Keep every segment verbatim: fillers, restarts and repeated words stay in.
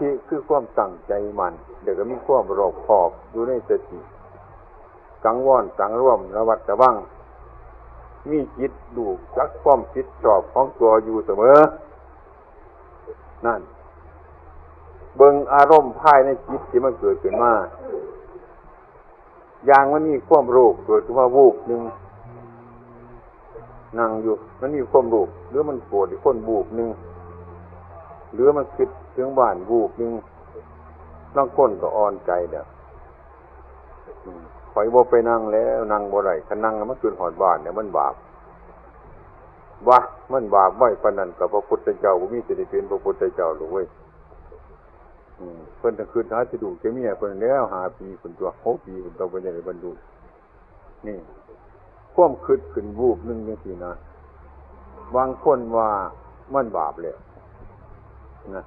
ธิคือความตั้งใจมั่น แล้วก็มีความรอบคอบอยู่ในสติ สังวรสังรวม ระวัดระวัง มีจิตรู้จักความผิดชอบของตัวอยู่เสมอ นั่น เบิ่งอารมณ์ภายในจิตที่มันเกิดขึ้นมา อย่างมันมีความโลภเกิดขึ้นมาวูบหนึ่ง นั่งอยู่ มันมีความโลภ หรือมันโกรธคนวูบหนึ่ง หรือมันคิดถึงบ้านวูบหนึ่ง บางคนก็อ่อนใจแล้ว อืม ข้อยบ่ไปนั่งแล้ว นั่งบ่ได้ คันนั่งแล้วมันคิดฮอดบ้านเนี่ย มันบาป วะ มันบาปไว้ปานนั้น กับพระพุทธเจ้าบ่มีสิได้เป็นพระพุทธเจ้าดอกเว้ย อืม เพิ่นต้องคิดหาสิลูกสิเมียเพิ่นแล้ว ห้าปีพุ้นตั๊ว หกปีพุ้นตั๊ว เพิ่นจะได้บรรลุ นี่ ความคิดขึ้นวูบหนึ่งจังซี้นะ บางคนว่ามันบาปแล้วนะ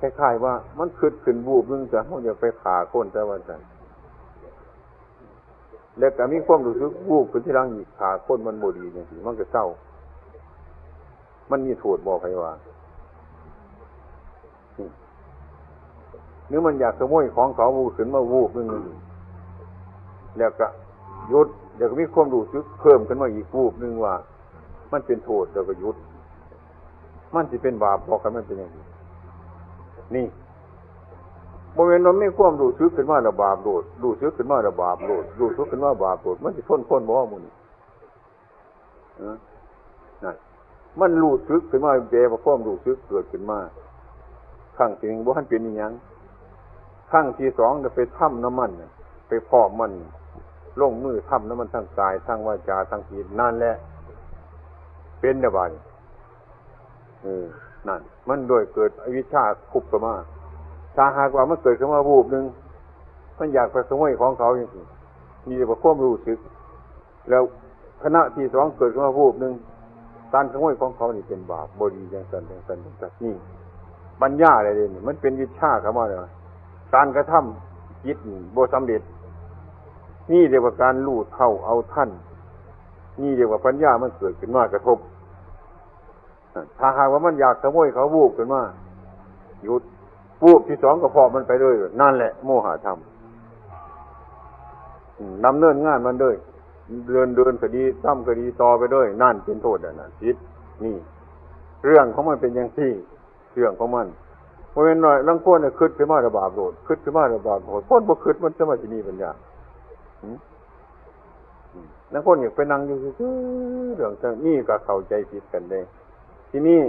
คล้ายๆว่ามันคิดขึ้นวูบหนึ่ง แต่เฮาอย่าไปฆ่าคน แต่ว่าซั่น แล้วก็มีความรู้สึกวูบขึ้นทีหลังอีก ฆ่าคนมันบ่ดีจังซี้ มันก็เซา มันมีโทษบ่ ไผว่า อืม หรือมันอยากขโมยของเขา มันก็ขึ้นมาวูบหนึ่ง แล้วก็หยุด แล้วก็มีความรู้สึกเพิ่มขึ้นมาอีกวูบหนึ่งว่า มันเป็นโทษ แล้วก็หยุด มันสิเป็นบาปบ่ คันมันเป็นจังซี้ นี่ บ่แม่นว่ามีความรู้สึกขึ้นมาแล้วบาปโลด รู้สึกขึ้นมาแล้วบาปโลด รู้สึกขึ้นมาบาปโลด มันสิทนคนบ่ หมู่นี้ เออ นั่น มันรู้สึกขึ้นมา แปลว่าความรู้สึกเกิดขึ้นมา ครั้งที่หนึ่งบ่ทันเป็นอิหยัง ครั้งที่สองก็ไปทำนำมันน่ะ ไปพร้อมมัน ลงมือทำนำมันทางกาย ทางวาจา ทางจิต นั่นแหละ เป็นแล้วบาดนี้ เออ นั่น มันโดยเกิดอวิชชาคุบเข้ามา ถ้าหากว่ามันเกิดขึ้นมาวูบหนึ่ง มันอยากไปขโมยของเขาจังซี้ นี่เรียกว่าความรู้สึก แล้วขณะที่สองเกิดขึ้นมาวูบหนึ่ง การขโมยของเขานี่เป็นบาป บ่ดีจังซั่น จังซั่น จังซั่น นี่ ปัญญาอะไรเด้นี่ มันเป็นวิชชาเข้ามาแล้ว การกระทำจิตนี่บ่สำเร็จ นี่เรียกว่าการรู้เท่าเอาทัน นี่เรียกว่าปัญญามันเกิดขึ้นมากระทบ ถ้าหากว่ามันอยากขโมยเขา วูบขึ้นมา หยุด วูบที่สองก็พร้อมมันไปเลย นั่นแหละโมหะธรรม อืม ดำเนินงานมันเลย เดิน เดินก็ดี ทำก็ดี ต่อไปเลย นั่นเป็นโทษแล้วนะ ผิด นี่ เรื่องของมันเป็นจังซี้ เรื่องของมัน บ่แม่นน้อย ลางคนน่ะคิดขึ้นมาแล้วบาปโลด คิดขึ้นมาแล้วบาปโลด คนบ่คิดมันจะมาสิมีปัญญา หืม อืม ลางคนอยากไปนั่งอยู่ซื่อๆ เรื่องเท่านี้ก็เข้าใจผิดกันเด้ ทีนี้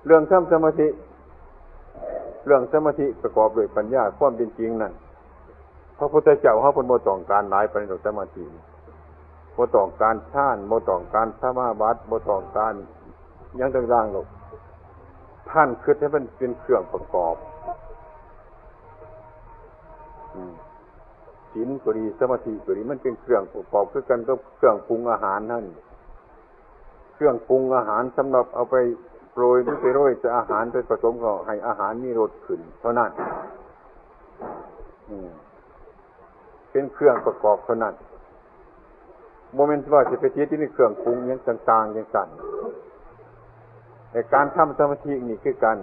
เรื่องทำสมาธิ เรื่องสมาธิประกอบด้วยปัญญา ความเป็นจริงนั่น พระพุทธเจ้าเฮาเพิ่นบ่ต้องการหลายปานใดดอกสมาธิ บ่ต้องการฌาน บ่ต้องการสมาบัติ บ่ต้องการหยังต่างๆดอก ท่านคิดให้มันเป็นเครื่องประกอบ อืม ศีลก็ดี สมาธิก็ดี มันเป็นเครื่องประกอบคือกันกับเครื่องปรุงอาหารนั่น เครื่องปรุงอาหารสำหรับเอาไปโปรยหรือไปโรยใส่อาหาร ไปผสมเข้าให้อาหารมีรสขึ้นเท่านั้น อืม เป็นเครื่องประกอบเท่านั้น บ่แม่นว่าสิไปติดอยู่ในเครื่องปรุงหยังต่างๆจังซั่น แต่การทำสมาธินี่คือกัน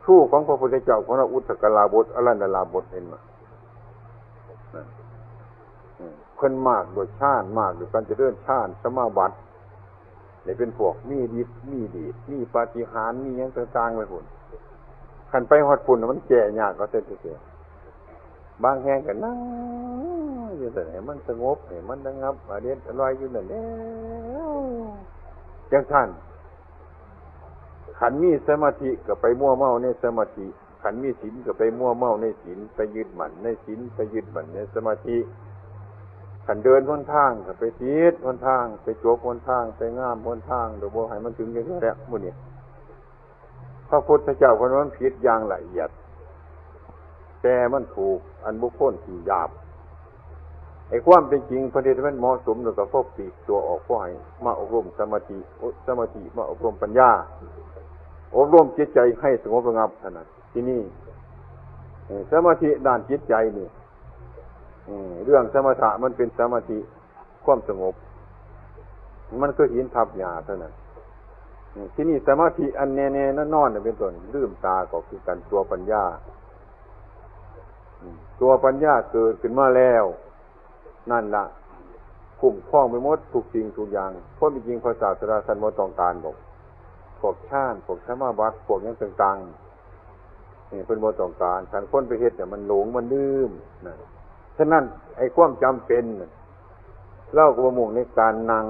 ครูของพระพุทธเจ้าของเรา อุทกลาบท อรันดลาบท เห็นบ่ นั่น อืม เพิ่นมากด้วยฌาน มากด้วยการเจริญฌานสมาบัติ ได้เป็นพวกมีฤทธิ์ มีเดช มีปาฏิหาริย์ มีหยังต่างๆไปพุ้น คันไปฮอดพุ้นน่ะมันแก้ยาก ก็แต่ซื่อๆ บางแห่งก็นั่งอยู่ซั่น ให้มันสงบ ให้มันระงับ อเด็ดอร่อยอยู่นั่นแหละ จังซั่น คันมีสมาธิก็ไปมัวเมาในสมาธิ คันมีศีลก็ไปมัวเมาในศีล ไปยึดมั่นในศีล ไปยึดมั่นในสมาธิ คันเดินหนทางก็ไปติดหนทาง ไปจกหนทาง ไปง่ามหนทาง โดยบ่ให้มันถึงจังซี่แหละ หมู่นี้ พระพุทธเจ้าเพิ่นว่ามันผิดอย่างละเอียด แต่มันถูกอันบุคคลที่หยาบ ไอ้ความเป็นจริงเพิ่นเฮ็ดให้มันเหมาะสม แล้วก็พอปลีกตัวออก พอให้มาอบรมสมาธิ โอ สมาธิมาอบรมปัญญา อบรมจิตใจให้สงบระงับเท่านั้น ทีนี้ เอ่อ สมาธิด้านจิตใจนี่ เอ่อ เรื่องสมถะมันเป็นสมาธิ ความสงบ มันคือหินทับหญ้าเท่านั้น ที่นี่สมาธิอันแน่แน่นอนๆน่ะเป็นต้น ลืมตาก็คือกัน ตัวปัญญา อืม ตัวปัญญาเกิดขึ้นมาแล้ว นั่นละคุ้มครองไปหมดทุกสิ่งทุกอย่าง ความเป็นจริงพระศาสดาท่านบ่ต้องการดอก พวกฌาน พวกสมาบัติ พวกหยังต่างๆ นี่เพิ่นบ่ต้องการ คันคนไปเฮ็ดเนี่ยมันหลงมันลืมนะ ฉะนั้นไอ้ความจำเป็นน่ะ เราก็บ่มุ่งในการนั่ง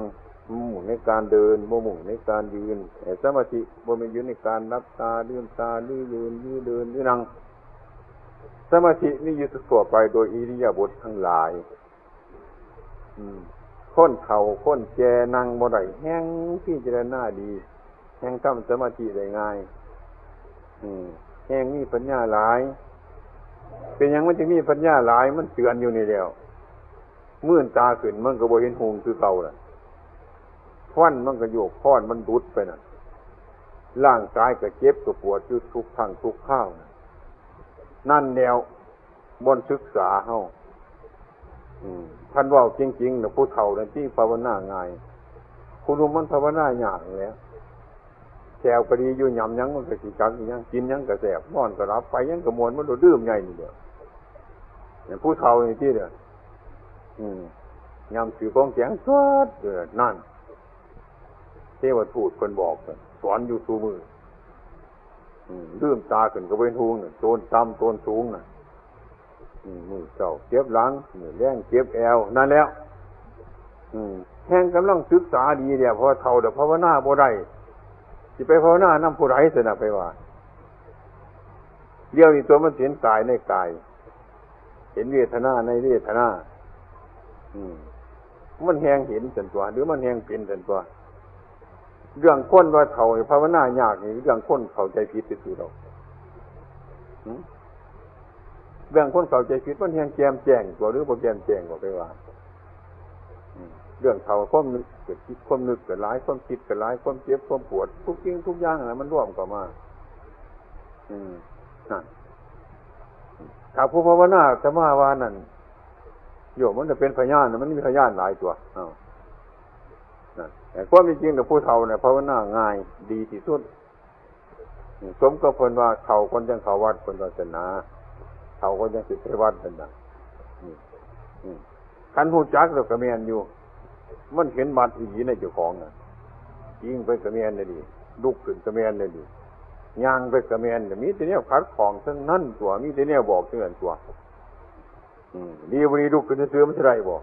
บ่มุ่งในการเดิน บ่มุ่งในการยืน ไอ้สมาธิบ่แม่นอยู่ในการหลับตา ลืมตา หรือยืน หรือเดิน หรือนั่ง สมาธิมีอยู่ทั่วไปโดยอิริยาบถทั้งหลาย อืม คนเฒ่าคนแก่นั่งบ่ได้ แฮ่งพิจารณาดี แฮ่งทำสมาธิได้ง่าย อืม แฮ่งมีปัญญาหลาย เป็นหยังมันจึงมีปัญญาหลาย มันเตือนอยู่นี่แล้ว มื่นตาขึ้นมันก็บ่เห็นหุงคือเก่าล่ะ ควันมันก็โยก ควันมันดุดไปน่ะ ร่างกายก็เจ็บก็ปวดอยู่ทุกครั้งทุกคราวน่ะ นั่นแล้ว บ่อนศึกษาเฮา อืม คันเว้าจริงๆน่ะ ผู้เฒ่านั่นที่ภาวนาง่าย ผู้หนุ่มมันภาวนายากแหล้ว แขวก็ดีอยู่ หยำหยังมันก็สิจักอีหยัง กินหยังก็แซ่บ นอนก็หลับ ไปหยังก็ม่วน มันโดดดื่มใหญ่นี่เด้อ เนี่ยผู้เฒ่านี่ติเด้อ อืม ยำถือของแข็งสดเด้อ นั่น เทวทูตเพิ่นบอก สอนอยู่ซุมื้อ อืม ลืมตาขึ้นก็เป็นหุงน่ะ โตนต่ำโตนสูงน่ะ อืม มื้อเช้าเจ็บหลัง มื้อแลงเจ็บแอว นั่นแหล้ว อืม แฮ่งกำลังศึกษาดีแล้ว เพราะว่าเฒ่าแล้วภาวนาบ่ได้ สิไปภาวนานำผู้ใดซั่นน่ะ ไปว่า เดี๋ยวนี้ตัวมันเห็นกายในกาย เห็นเวทนาในเวทนา อืม มันแฮ่งเห็นซั่นตั๊ว หรือมันแฮ่งเป็นซั่นตั๊ว เรื่องคนว่าเฒ่านี่ภาวนายากนี่ เรื่องคนเข้าใจผิดซื่อๆดอก หึ เรื่องคนเข้าใจผิด มันแฮ่งแจ่มแจ้งตั๊ว หรือบ่แจ่มแจ้งก็ไปว่า อืม เรื่องเฒ่า ความนึกก็คิด ความนึกก็หลาย ความคิดก็หลาย ความเจ็บ ความปวด ทุกสิ่งทุกอย่างน่ะ มันรวมเข้ามา อืม นั่น ถ้าผู้ภาวนา อาตมาว่านั่น โยมมันจะเป็นพยานน่ะ มันมีพยานหลายตั๊ว อ้าว นั่น แต่ความเป็นจริงน่ะ ผู้เฒ่าเนี่ยภาวนาง่ายดีที่สุด อืม สมกับเพิ่นว่า เฒ่าก่อนจั่งเข้าวัด เพิ่นว่าซั่นนะ เฒ่าก่อนจั่งสิไปวัดซั่นนะ อืม อืม คันฮู้จักแล้วก็แม่นอยู่ มันเห็นบัดอีหลีในเจ้าของน่ะ อิงไปก็แม่นได้ดิ ลุกขึ้นก็แม่นได้ดิ ย่างไปก็แม่น มีแต่แนวขัดข้องทั้งนั้นตั๊ว มีแต่แนวบอกทั้งนั้นตั๊ว อืม ดีบ่ดีลุกขึ้นซื่อๆมันสิได้บ่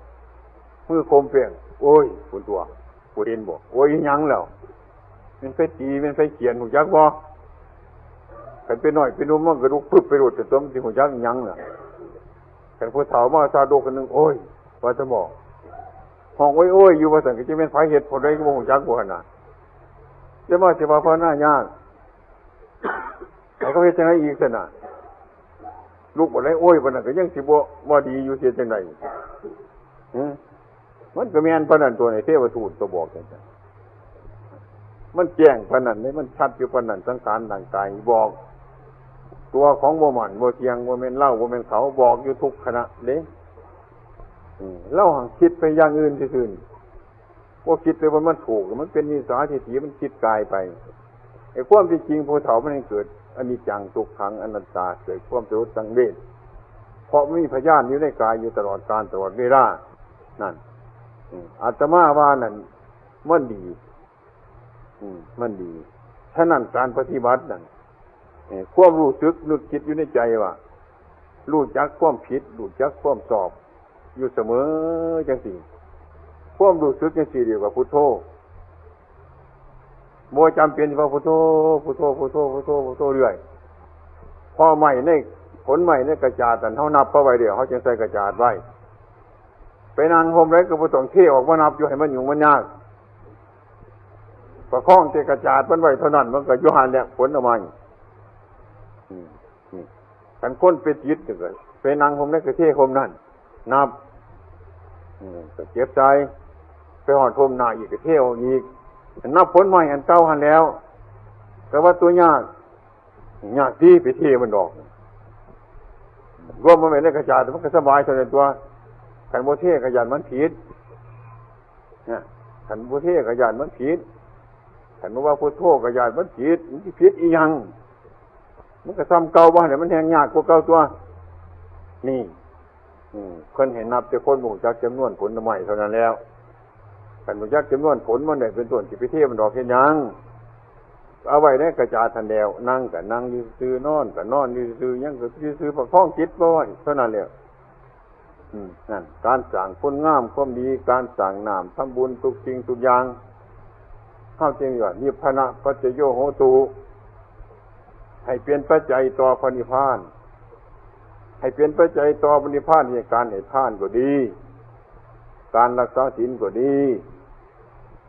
มือคมแป้ง โอ้ย พุ้นตั๊ว บ่เห็นบ่ โอ้ย อีหยังแล้ว แม่นไผตี แม่นไผเฆี่ยน ฮู้จักบ่ คันเป็นน้อยเป็นหนุ่มมันก็ลุกปึ๊บไปโลด แต่ตั๊วมันสิฮู้จักอีหยังล่ะ คันผู้เฒ่ามาซาดกคนหนึ่ง โอ้ย ว่าแต่บ่ ฮ้องโอ้ยๆอยู่ ว่าซั่น ก็จักแม่นไผเฮ็ด ผู้ใดก็บ่ฮู้จักบ่หั่นน่ะ แต่มาสิว่าภาวนายาก ให้เขาเฮ็ดจั่งใดอีกซั่นน่ะ ลุกบ่ได้ โอ้ย ปานนั้นก็ยังสิบ่ บ่ดีอยู่ สิเฮ็ดจั่งใด หึ มันก็แม่นปานนั้นตั๊ว นี่เทวทูตก็บอกจั่งซั่น มันแจ้งปานนั้นเด้ มันชัดอยู่ปานนั้น สังขารร่างกายบอก ตัวของบ่มั่นบ่เที่ยง บ่แม่นเรา บ่แม่นเขา บอกอยู่ทุกขณะเด้ อืม เราหั้นคิดไปอย่างอื่นซื่อๆ บ่คิดเลยว่ามันถูก มันเป็นมิจฉาทิฏฐิ มันคิดกายไป ไอ้ความที่จริงผู้เฒ่ามันยังเกิดอนิจจังทุกขังอนัตตา เกิดความสลดสังเวช เพราะมันมีพยานอยู่ในกายอยู่ตลอดกาลตลอดเวลา นั่น อืม อาตมาว่านั่น มันดี อืม มันดี ฉะนั้นการปฏิบัตินั่น เอ่อ ความรู้สึกนึกคิดอยู่ในใจว่า รู้จักความผิด รู้จักความชอบ อยู่เสมอจั่งซี้ ความรู้สึกจั่งซี้เรียกว่าพุทโธ บ่จำเป็นว่าพุทโธ พุทโธ พุทโธ พุทโธ พุทโธเรื่อย เพราะไม้ใน ผลไม้ในกระจาดนั่น เฮานับเอาไว้เด้อ เฮาจั่งใส่กระจาดไว้ ไปนั่งโฮมใดก็บ่ต้องเทออกมานับอยู่ ให้มันยุ่งมันยาก ประคองแต่กระจาดมันไว้เท่านั้น มันก็อยู่หั่นแหละ ผลไม้ อืม นี่ คันคนไปติดนี่ก็ไปนั่งโฮมใดก็เทโฮมนั้น นับ อืม ก็เก็บใส่ ไปฮอดโฮมหน้าอีกก็เทออกอีก นับผลไม้อันเก่าหั่นแล้ว แต่ว่าตัวยาก ยากติไปเทมันออก รวมมันไว้ในกระจาด มันก็สบายเท่านั้นตั๊ว คันบ่เทก็ย้านมันผิด เนี่ย คันบ่เทก็ย้านมันผิด คันบ่ว่าพุทโธก็ย้านมันผิด มันสิผิดอีหยัง มันก็ส่ำเก่าบ่ เนี่ยมันแฮ่งยากกว่าเก่าตั๊ว นี่ อืม เพิ่นให้นับแต่คนบ่ฮู้จักจำนวนผลไม้เท่านั้นแล้ว คันฮู้จักจำนวนผลมันได้เป็นต้น สิไปเทมันดอกเฮ็ดหยัง เอาไว้ในกระจาดหั้นแหล้ว นั่งก็นั่งอยู่ซื่อๆ นอนก็นอนอยู่ซื่อๆ หยังก็อยู่ซื่อๆ ประคองจิตบ่ไว้เท่านั้นแหล้ว อืม นั่น การสร้างคุณงามความดี การสร้างน้ำทำบุญทุกสิ่งทุกอย่าง เฮาจึงว่า นิพพานะปัจจโยโหตุ ให้เป็นปัจจัยต่อพระนิพพาน ให้เป็นปัจจัยต่อพระนิพพาน ในการให้ทานก็ดี การรักษาศีลก็ดี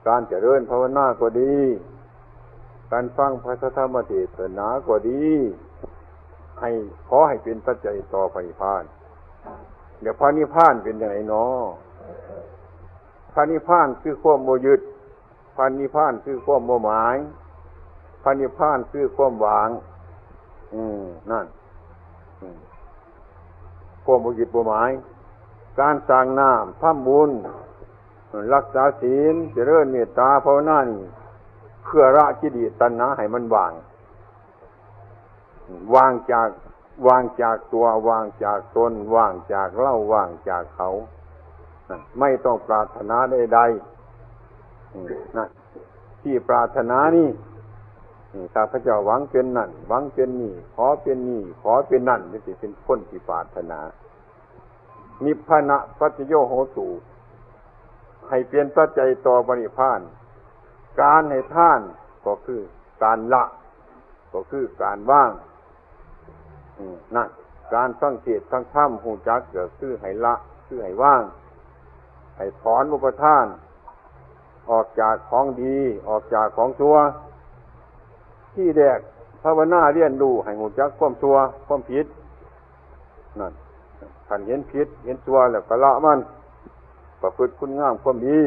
การเจริญภาวนาก็ดี การฟังพระธรรมเทศนาก็ดี ให้ ขอให้เป็นปัจจัยต่อพระนิพพาน เดี๋ยวพระนิพพานเป็นจั่งใดน้อ พระนิพพานคือความบ่ยึด พระนิพพานคือความบ่หมาย พระนิพพานคือความว่าง อืม นั่น อืม ความบ่ยึดบ่หมาย การสร้างน้ำ ทำบุญ รักษาศีล เจริญเมตตาภาวนานี่ เพื่อละกิเลสตัณหาให้มันว่าง ว่างจาก ว่างจากตัว ว่างจากตน ว่างจากเรา ว่างจากเขา ไม่ต้องปรารถนาใดๆ อืม นะ ที่ปรารถนานี่ อืม ข้าพเจ้าหวังเป็นนั่น หวังเป็นนี่ ขอเป็นนี่ ขอเป็นนั่น นี่สิเป็นคนที่ปรารถนา นิพพานะปัจจโยโหตุ ให้เป็นปัจจัยต่อพระนิพพาน การให้ทานก็คือการละ ก็คือการวาง อืม นั่น การฟังเทศน์ฟังธรรม ฮู้จักก็คือให้ละ คือให้วาง ให้ถอนอุปาทาน ออกจากของดี ออกจากของชั่ว ที่แรกภาวนาเรียนรู้ให้ฮู้จักความชั่ว ความผิด นั่น คันเห็นผิด เห็นชั่วแล้วก็ละมัน ประพฤติคุณงามความดี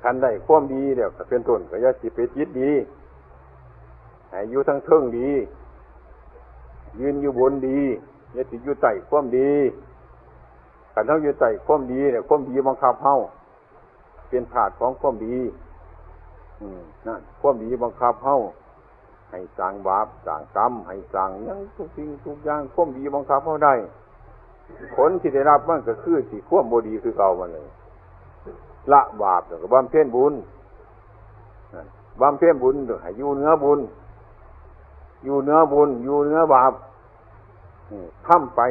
คันได้ความดีแล้วก็เป็นต้น ก็อย่าสิไปติดดี ให้อยู่ทางเทิงดี ยืนอยู่บนดี อย่าสิอยู่ใต้ความดี คันเฮาอยู่ใต้ความดีเนี่ย ความดีบังคับเฮา เป็นธาตุของความดี อืม นั่น ความดีบังคับเฮา ให้สร้างบาป สร้างกรรม ให้สร้างหยังทุกสิ่งทุกอย่าง ความดีบังคับเฮาได้ ผลที่ได้รับมันก็คือสิความบ่ดีคือเก่ามันเลย ละบาปแล้วก็บำเพ็ญบุญ นั่น บำเพ็ญบุญให้อยู่เหนือบุญ อยู่เหนือบุญ อยู่เหนือบาป อืม ทำไป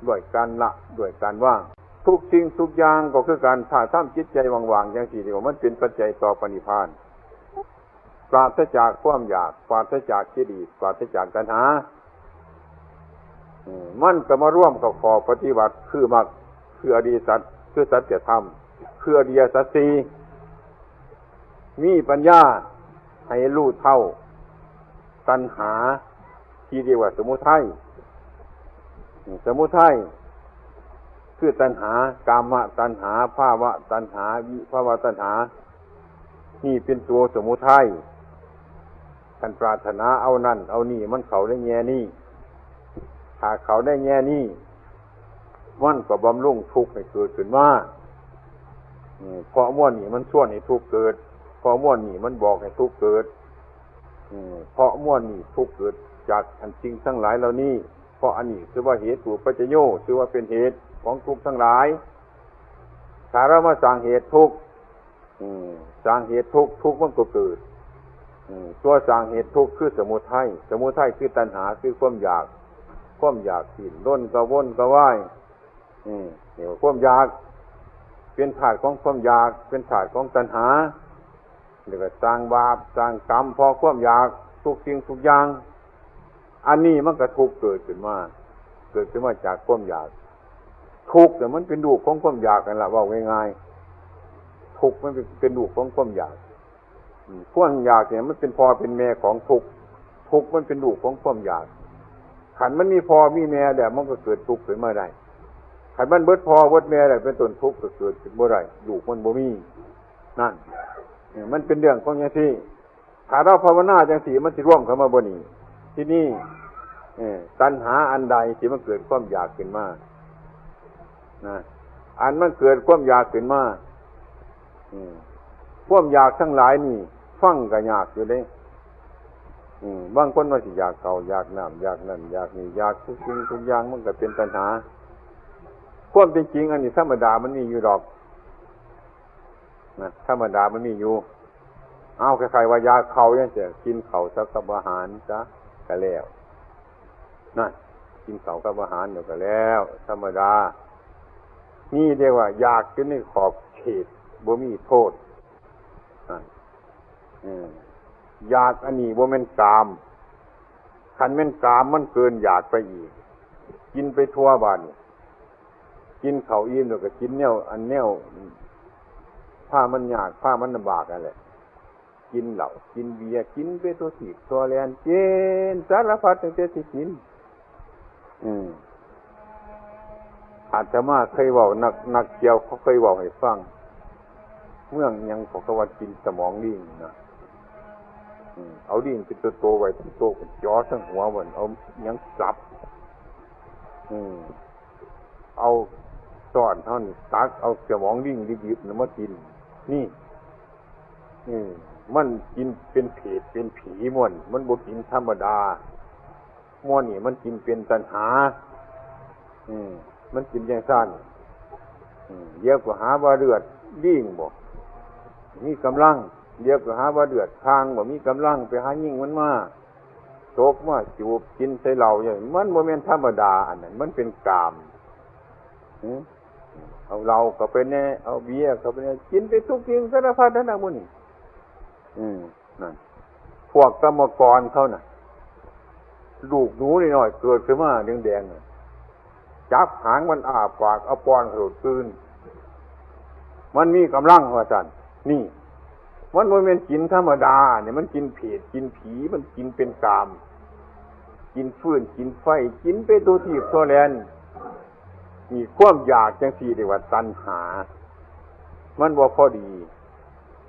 ด้วยการละ ด้วยการวาง ทุกสิ่งทุกอย่างก็คือการ ถ้าทำจิตใจว่างๆ จั่งซี้ เรียกว่ามันเป็นปัจจัยต่อพระนิพพาน ปราศจากความอยาก ปราศจากกิเลส ปราศจากตัณหา อืม มันก็มารวมเข้าข้อปฏิบัติ คือมรรค คืออริยสัจ คือสัจธรรม คืออริยสัจสี่ มีปัญญาให้รู้เท่าตัณหา ที่เรียกว่าสมุทัย สมุทัยคือตัณหา กามตัณหา ภวตัณหา วิภวตัณหา นี่เป็นตัวสมุทัย ท่านปรารถนาเอานั่นเอานี่ มันเข้าในแง่นี้ ถ้าเข้าในแง่นี้ มันก็บำรุงทุกข์ให้เกิดขึ้นมา อืม เพราะมวลนี่มันชวนให้ทุกข์เกิด เพราะมวลนี่มันบอกให้ทุกข์เกิด อืม เพราะมวลนี่ทุกข์เกิดจากอันสิ่งทั้งหลายเหล่านี้ เพราะอันนี้ชื่อว่าเหตุปัจจโย ชื่อว่าเป็นเหตุของทุกข์ทั้งหลาย ถ้าเรามาสร้างเหตุทุกข์ อืม สร้างเหตุทุกข์ ทุกข์มันก็เกิด อืม ตัวสร้างเหตุทุกข์คือสมุทัย สมุทัยคือตัณหา คือความอยาก ความอยากสิ้นรนกระวนกระวาย อืม นี่ว่าความอยาก เป็นธาตุของความอยาก เป็นธาตุของตัณหา แล้วก็สร้างบาป สร้างกรรม เพราะความอยาก ทุกสิ่งทุกอย่าง อันนี้มันก็ทุกข์เกิดขึ้นมา เกิดขึ้นมาจากความอยาก ทุกข์เนี่ยมันเป็นลูกของความอยากนั่นแหละ เว้าง่ายๆ ทุกข์มันเป็น เป็นลูกของความอยาก อืม ความอยากเนี่ยมันเป็นพ่อเป็นแม่ของทุกข์ ทุกข์มันเป็นลูกของความอยาก คันมันมีพ่อมีแม่แล้วมันก็เกิดทุกข์ขึ้นมาได้ คันมันเบิดพ่อเบิดแม่แล้วเป็นต้น ทุกข์ก็เกิดขึ้นบ่ได้ ลูกมันบ่มี นั่น เออ มันเป็นเรื่องของจั่งซี้ ถ้าเราภาวนาจั่งซี้ มันสิรวมเข้ามาบ่นี่ ที่นี่ เออ ตัณหาอันใดที่มันเกิดความอยากขึ้นมา นะ อันมันเกิดความอยากขึ้นมา อืม ความอยากทั้งหลายนี่ ฟังก็ยากอยู่เด้ อืม บางคนว่าสิอยากข้าว อยากน้ำ อยากนั่น อยากนี่ อยากทุกสิ่งทุกอย่าง มันก็เป็นตัณหา ความเป็นจริงอันนี้ธรรมดามันมีอยู่ดอก นะ ธรรมดามันมีอยู่ เอา คล้ายๆว่าอยากข้าวจั่งซี้ กินข้าวซะกับอาหารซะก็แล้ว นั่น กินข้าวกับอาหารเดี๋ยวก็แล้ว ธรรมดา นี่เรียกว่าอยากอยู่ในขอบเขต บ่มีโทษ นั่น เออ อยากอันนี้บ่แม่นกาม คันแม่นกามมันเกินอยากไปอีก กินไปทั่วบ้าน กินข้าวอิ่มแล้วก็กินแนว อันแนว พามันยาก พามันลำบากนั่นแหละ กินเหล้า กินเบียร์ กินไปทั่วทีบทั่วแดน กินสารพัดตั้งแต่สิกิน อืม อาตมาเคยเว้า นัก นักเที่ยวเขาเคยเว้าให้ฟัง เมืองหยังเขาก็ว่ากินสมองลิงนะ อืม เอาลิงเป็นตัวโตไว้ เป็นตัวจ่อทั้งหัวมัน เอาหยังสับ อืม เอาซ้อนเท่านี้ตักเอาสมองลิงดิบๆน่ะมากิน นี่ อืม มันกินเป็นเปรตเป็นผีม่วน มันบ่กินธรรมดา ม่วนนี่มันกินเป็นตัณหา อืม มันกินจั่งซั้น อืม เดี๋ยวก็หาว่าเลือดลิงบ่ มีกำลัง เดี๋ยวก็หาว่าเลือดช้างบ่ มีกำลัง ไปหายิงมันมา ตกมาจูบกินใส่เหล้าอย่างนี้ มันบ่แม่นธรรมดา อันนั้นมันเป็นกาม หึ เอาเหล้าเข้าไปแน่ เอาเบียร์เข้าไปแน่ กินไปทุกสิ่งสารพัดนั่นน่ะหมู่นี้ อืม นั่น พวกกรรมกรเขาน่ะ ลูกหนูน้อยๆเกิดขึ้นมาแดงๆน่ะ จับหางมันอ้าปาก เอาป้อนเขาโลดกลืน มันมีกำลังว่าซั่น นี่ มันบ่แม่นกินธรรมดาเนี่ย มันกินเปรต กินผี มันกินเป็นกาม กินฟืน กินไฟ กินไปทั่วทีบทั่วแดน นี่ความอยากจั่งซี้เรียกว่าตัณหา มันบ่พอดี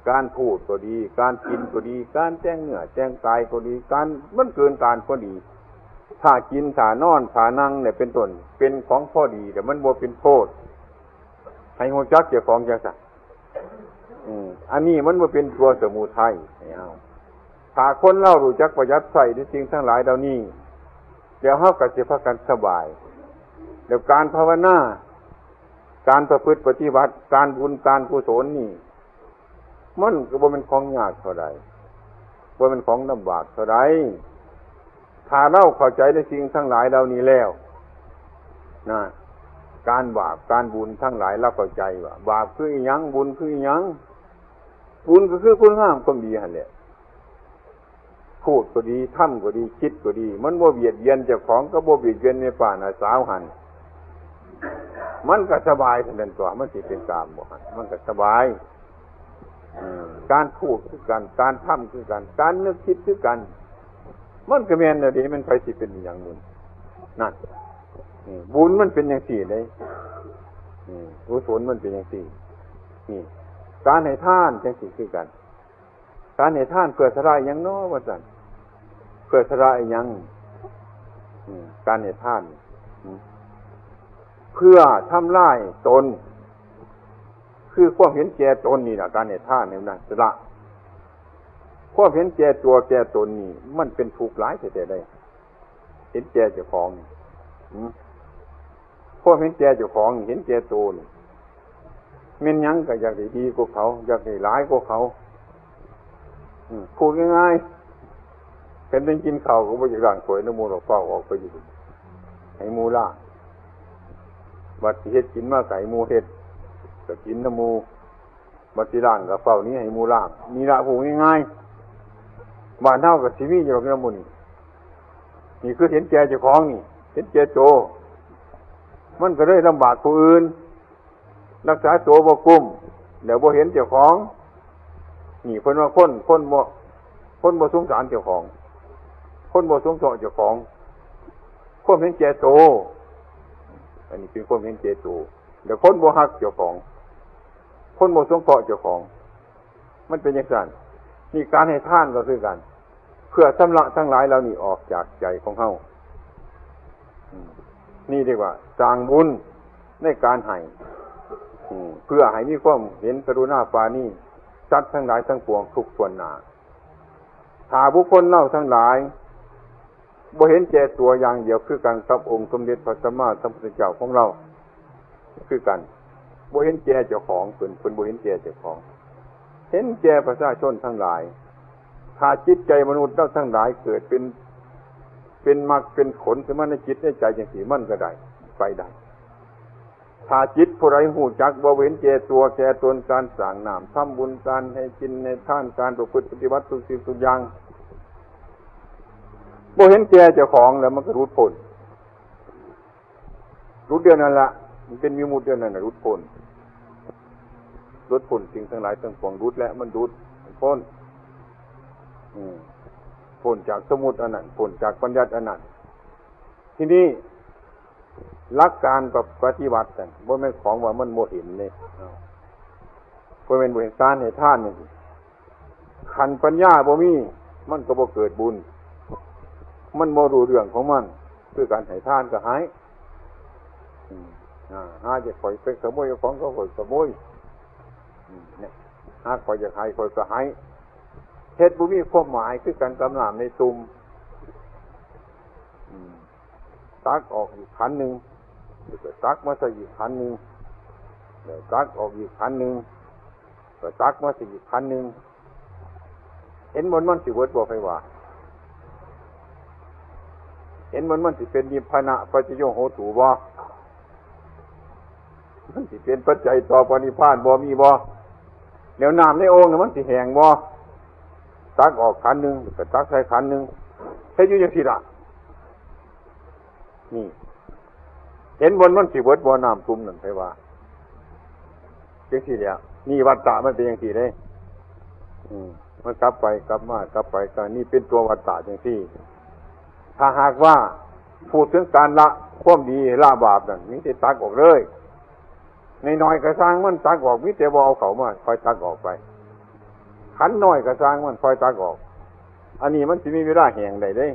การพูดก็ดี การกินก็ดี การแต่งเนื้อแต่งกายก็ดี การ มันเกินการพอดี ถ้ากิน ถ้านอน ถ้านั่งเนี่ยเป็นต้น เป็นของพอดี แต่มันบ่เป็นโทษ ให้ฮู้จักเจ้าของจั่งซั้น อืม อันนี้มันบ่เป็นตัวสมุทัยให้เฮา ถ้าคนเรารู้จักประหยัดใช้ในสิ่งทั้งหลายเหล่านี้ แล้วเฮาก็สิพากันสบาย แล้วการภาวนา การประพฤติปฏิบัติ การบุญการกุศลนี่ มันก็บ่แม่นของยากเท่าใด บ่แม่นของลำบากเท่าใด ถ้าเราเข้าใจในสิ่งทั้งหลายเหล่านี้แล้ว นะ การบาปการบุญทั้งหลายเราเข้าใจว่า บาปคืออิหยัง บุญคืออิหยัง บุญก็คือคุณงามความดีหั่นแหละ พูดก็ดี ทำก็ดี คิดก็ดี มันบ่เบียดเบียนเจ้าของ ก็บ่เบียดเบียนแม่ป้าน้าสาวหั่น มันก็สบายเท่านั้นตั๊ว มันสิเป็นกามบ่หั่น มันก็สบาย อืม การพูดคือกัน การทำคือกัน การนึกคิดคือกัน มันก็แม่นแล้วเด้ มันไผสิเป็นอีหยังบุญ นั่น อืม บุญมันเป็นจั่งซี้เด้ อืม กุศลมันเป็นจั่งซี้ นี่ การให้ทานจั่งซี้คือกัน การให้ทานเพื่อสละอิหยังน้อ ว่าซั่น เพื่อสละอิหยัง อืม การให้ทาน อืม เพื่อทำลายตน คือความเห็นแก่ตนนี่ล่ะ การให้ทานนี่นะ สละ ความเห็นแก่ตัวแก่ตนนี่ มันเป็นทุกข์หลายแท้ๆ เด้ เห็นแก่เจ้าของนี่ อืม ความเห็นแก่เจ้าของนี่ เห็นแก่ตัวนี่ แม่นหยังก็อยากได้ดีกว่าเขา อยากได้หลายกว่าเขา อืม พูดง่ายๆ คันได้กินข้าวก็บ่อยากล้างถ้วยนำหมู่ดอก ฟ้าวออกไปอยู่ ให้หมู่ล้าง บัดสิเฮ็ดกินมาก็ให้หมู่เฮ็ด ก็กินนำหมู่ บัดสิล้างก็ฟ้าวหนีให้หมู่ล้าง นี่ล่ะพูดง่ายๆ บ้านเฮาก็สิมีอยู่ดอกแนวหมู่นี้ นี่คือเห็นแก่เจ้าของนี่ เห็นแก่โต มันก็เลยลำบากผู้อื่น รักษาโตบ่กุ้ม แล้วบ่เห็นเจ้าของ นี่เพิ่นว่าคน คนบ่ คนบ่สงสารเจ้าของ คนบ่สงเคราะห์เจ้าของ ความเห็นแก่โต อันนี้เป็นความเห็นแก่โต แล้วคนบ่ฮักเจ้าของ คนบ่สงเคราะห์เจ้าของ มันเป็นจั่งซั้น นี่การให้ทานก็คือกัน เพื่อชำระทั้งหลายเหล่านี้ออกจากใจของเฮา อืม นี่เรียกว่าสร้างบุญในการให้ อืม เพื่อให้มีความเห็นกรุณาปราณี สัตว์ทั้งหลายทั้งปวงทุกข์ทั่วหน้า ถ้าบุคคลเราทั้งหลายบ่เห็นแก่ตัวอย่างเดียวคือกันกับองค์สมเด็จพระสัมมาสัมพุทธเจ้าของเรา คือกัน บ่เห็นแก่เจ้าของ เพิ่น เพิ่นบ่เห็นแก่เจ้าของ เห็นแก่ประชาชนทั้งหลาย ถ้าจิตใจมนุษย์เราทั้งหลายเกิดเป็น เป็นมรรคเป็นผลขึ้นมาในจิตในใจจังซี่ มันก็ได้ ไปได้ ถ้าจิตผู้ใดฮู้จักบ่เห็นแก่ตัวแก่ตน การสร้างน้ำ ทำบุญ การให้กินให้ทาน การประพฤติปฏิบัติทุกสิ่งทุกอย่าง บ่เห็นแก่เจ้าของแล้วมันก็หลุดพ้น หลุดเดียวนั่นละ มันเป็นวิมุตติเดียวนั่นน่ะ หลุดพ้น หลุดพ้นสิ่งทั้งหลายทั้งปวง หลุดแล้วมันหลุด มันพ้น อืม พ้นจากสมมุติอันนั้น พ้นจากบัญญัติอันนั้น ทีนี้หลักการปฏิบัตินั่นบ่แม่นของว่ามันบ่เห็นเด้ บ่แม่นบ่เห็น การให้ทานนี่ คันปัญญาบ่มี มันก็บ่เกิดบุญ มันบ่รู้เรื่องของมัน คือการให้ทานก็ให้ อืม อ่า หาจะข่อยไปขโมยเอาของเขา ข่อยขโมย อืม เนี่ย หาข่อยอยากให้ ข่อยก็ให้ เฮ็ดบ่มีความหมาย คือกันกับน้ำในตุ่ม อืม ตักออกอีกขันหนึ่ง แล้วก็ตักมาใส่อีกขันหนึ่ง แล้วตักออกอีกขันหนึ่ง ก็ตักมาใส่อีกขันหนึ่ง เห็นมัน มันสิเบิดบ่ ไผว่า เห็นมัน มันสิเป็นนิพพานะปัจจโยโหตุบ่ มันสิเป็นปัจจัยต่อพระนิพพานบ่ มีบ่ แล้วน้ำในโอ่งน่ะมันสิแห้งบ่ ตักออกขันหนึ่ง ก็ตักใส่ขันหนึ่ง เฮ็ดอยู่จังซี่ล่ะ นี่ เห็นมัน มันสิเบิดบ่ น้ำตุ่มนั่น ไผว่า จังซี่แหละ นี่วัฏฏะมันเป็นจังซี่เด้ อืม มันกลับไปกลับมากลับไปกลับ นี่เป็นตัววัฏฏะจังซี่ ถ้าหากว่าพูดถึงการละความดีละบาปนั่น มีแต่ตักออกเลย น้อยๆก็ซ่างมัน ตักออก มีแต่บ่เอาเข้ามา ค่อยตักออกไป ขันน้อยก็ซ่างมัน ค่อยตักออก อันนี้มันสิมีเวลาแห้งได้เด้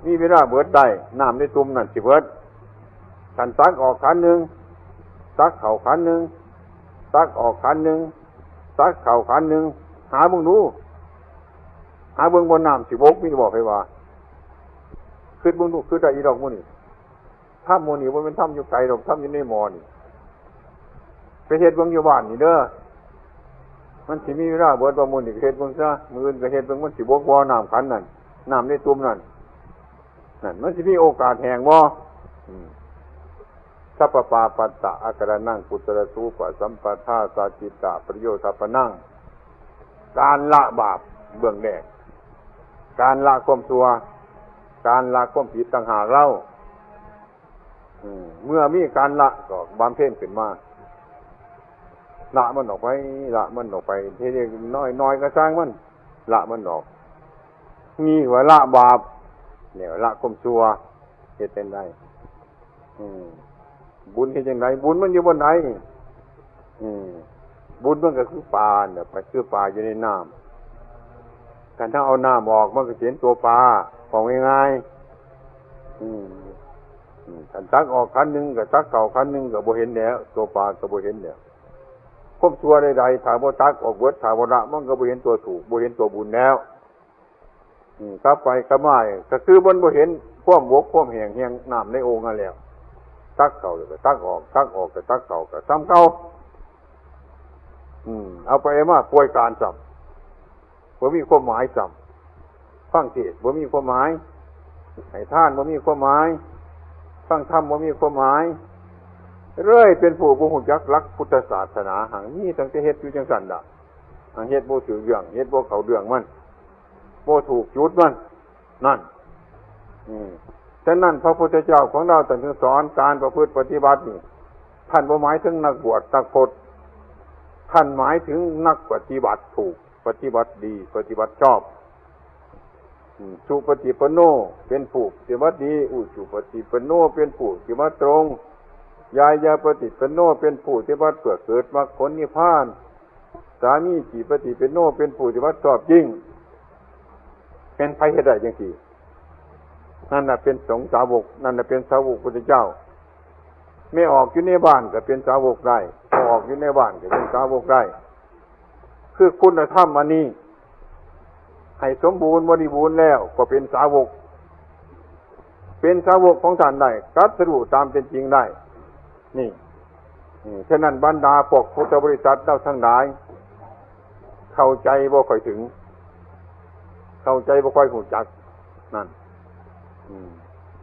มีเวลาเบิดได้ น้ำในตุ่มนั่นสิเบิด คันตักออกขันหนึ่ง ตักเข้าขันหนึ่ง ตักออกขันหนึ่ง ตักเข้าขันหนึ่ง หาเบิ่งดู หาเบิ่งบ่ น้ำสิบก มีบ่ ไผว่า คิดเบิ่งดู คิดได้อีดอกหมู่นี่ ทำหมู่นี่บ่แม่นทำอยู่ไกลดอก ทำอยู่ในหม้อนี่ ไปเฮ็ดเบิ่งอยู่บ้านนี่เด้อ มันสิมีเวลาเบิดบ่ มื้อนี้ก็เฮ็ดเบิ่งซะ มื้ออื่นก็เฮ็ดเบิ่ง มันสิบกบ่ น้ำขันนั่น น้ำในตุ่มนั่น นั่น มันสิมีโอกาสแห้งบ่ อืม สัพพปาปัสสะอาการะนัง กุศลสูปสัมปทา สาจิตตะปริโยธาปนัง การละบาปเบื้องแรก การละความชั่ว การละความผิดต่างหากเล่า อืม เมื่อมีการละก็บำเพ็ญขึ้นมา ละมันออกไป ละมันออกไป ทีเล็กน้อยน้อยก็ซ่างมัน ละมันออก นี่ว่าละบาป เนี่ยละความชั่ว เฮ็ดจั่งใด อืม บุญเฮ็ดจั่งใด บุญมันอยู่บนไหน อืม บุญมันก็คือปลาเนี่ย ไปคือปลาอยู่ในน้ำ คันถ้าเอาน้ำออกมันก็สิเห็นตัวปลา เอาง่ายๆ อืม อืม คันตักออกขันหนึ่งก็ตักเข้าขันหนึ่งก็บ่เห็นแล้ว ตัวปลาก็บ่เห็นแล้ว ความชั่วใดๆ ถ้าบ่ตักออกเบิด ถ้าบ่ละ มันก็บ่เห็นตัวถูก บ่เห็นตัวบุญแล้ว อืม กลับไปกลับมา ก็คือมันบ่เห็นความบกความแห้งแห่งน้ำในโอ่งนั่นแล้ว ตักเข้าแล้วก็ตักออก ตักออกก็ตักเข้า ก็ซ้ำเก่า อืม เอาไปเอามาป่วยการซ้ำ บ่มีความหมายซ้ำ ฟังเทศน์บ่มีความหมาย ให้ทานบ่มีความหมาย ฟังธรรมบ่มีความหมาย เลยเป็นผู้บ่ฮู้จักหลักพุทธศาสนา หังมีตั้งแต่เฮ็ดอยู่จั่งซั่นล่ะ หังเฮ็ดบ่ถืกเรื่อง เฮ็ดบ่เข้าเรื่องมัน บ่ถูกจุดมัน นั่น อืม ฉะนั้นพระพุทธเจ้าของเราท่านจึงสอนการประพฤติปฏิบัตินี่ ท่านบ่หมายถึงนักบวชนักพจน์ ท่านหมายถึงนักปฏิบัติถูก ปฏิบัติดี ปฏิบัติชอบ อืม สุปฏิปันโน เป็นผู้ปฏิบัติดี อุจุปฏิปันโน เป็นผู้ปฏิบัติตรง ญาญาปฏิปันโน เป็นผู้ปฏิบัติเพื่อเกิดมรรคผลนิพพาน สามีจิปฏิปันโน เป็นผู้ปฏิบัติชอบยิ่ง เป็นไผเฮ็ดได้จังซี่ นั่นน่ะเป็นสงฆ์สาวก นั่นน่ะเป็นสาวกพุทธเจ้า แม่ออกอยู่ในบ้านก็เป็นสาวกได้ พ่อออกอยู่ในบ้านก็เป็นสาวกได้ คือคุณธรรมอันนี้ ให้สมบูรณ์บริบูรณ์แล้วก็เป็นสาวก เป็นสาวกของท่านได้ ตรัสรู้ตามเป็นจริงได้ นี่ นี่ ฉะนั้นบรรดาพวกพุทธบริษัทเราทั้งหลาย เข้าใจบ่ค่อยถึง เข้าใจบ่ค่อยรู้จัก นั่น อืม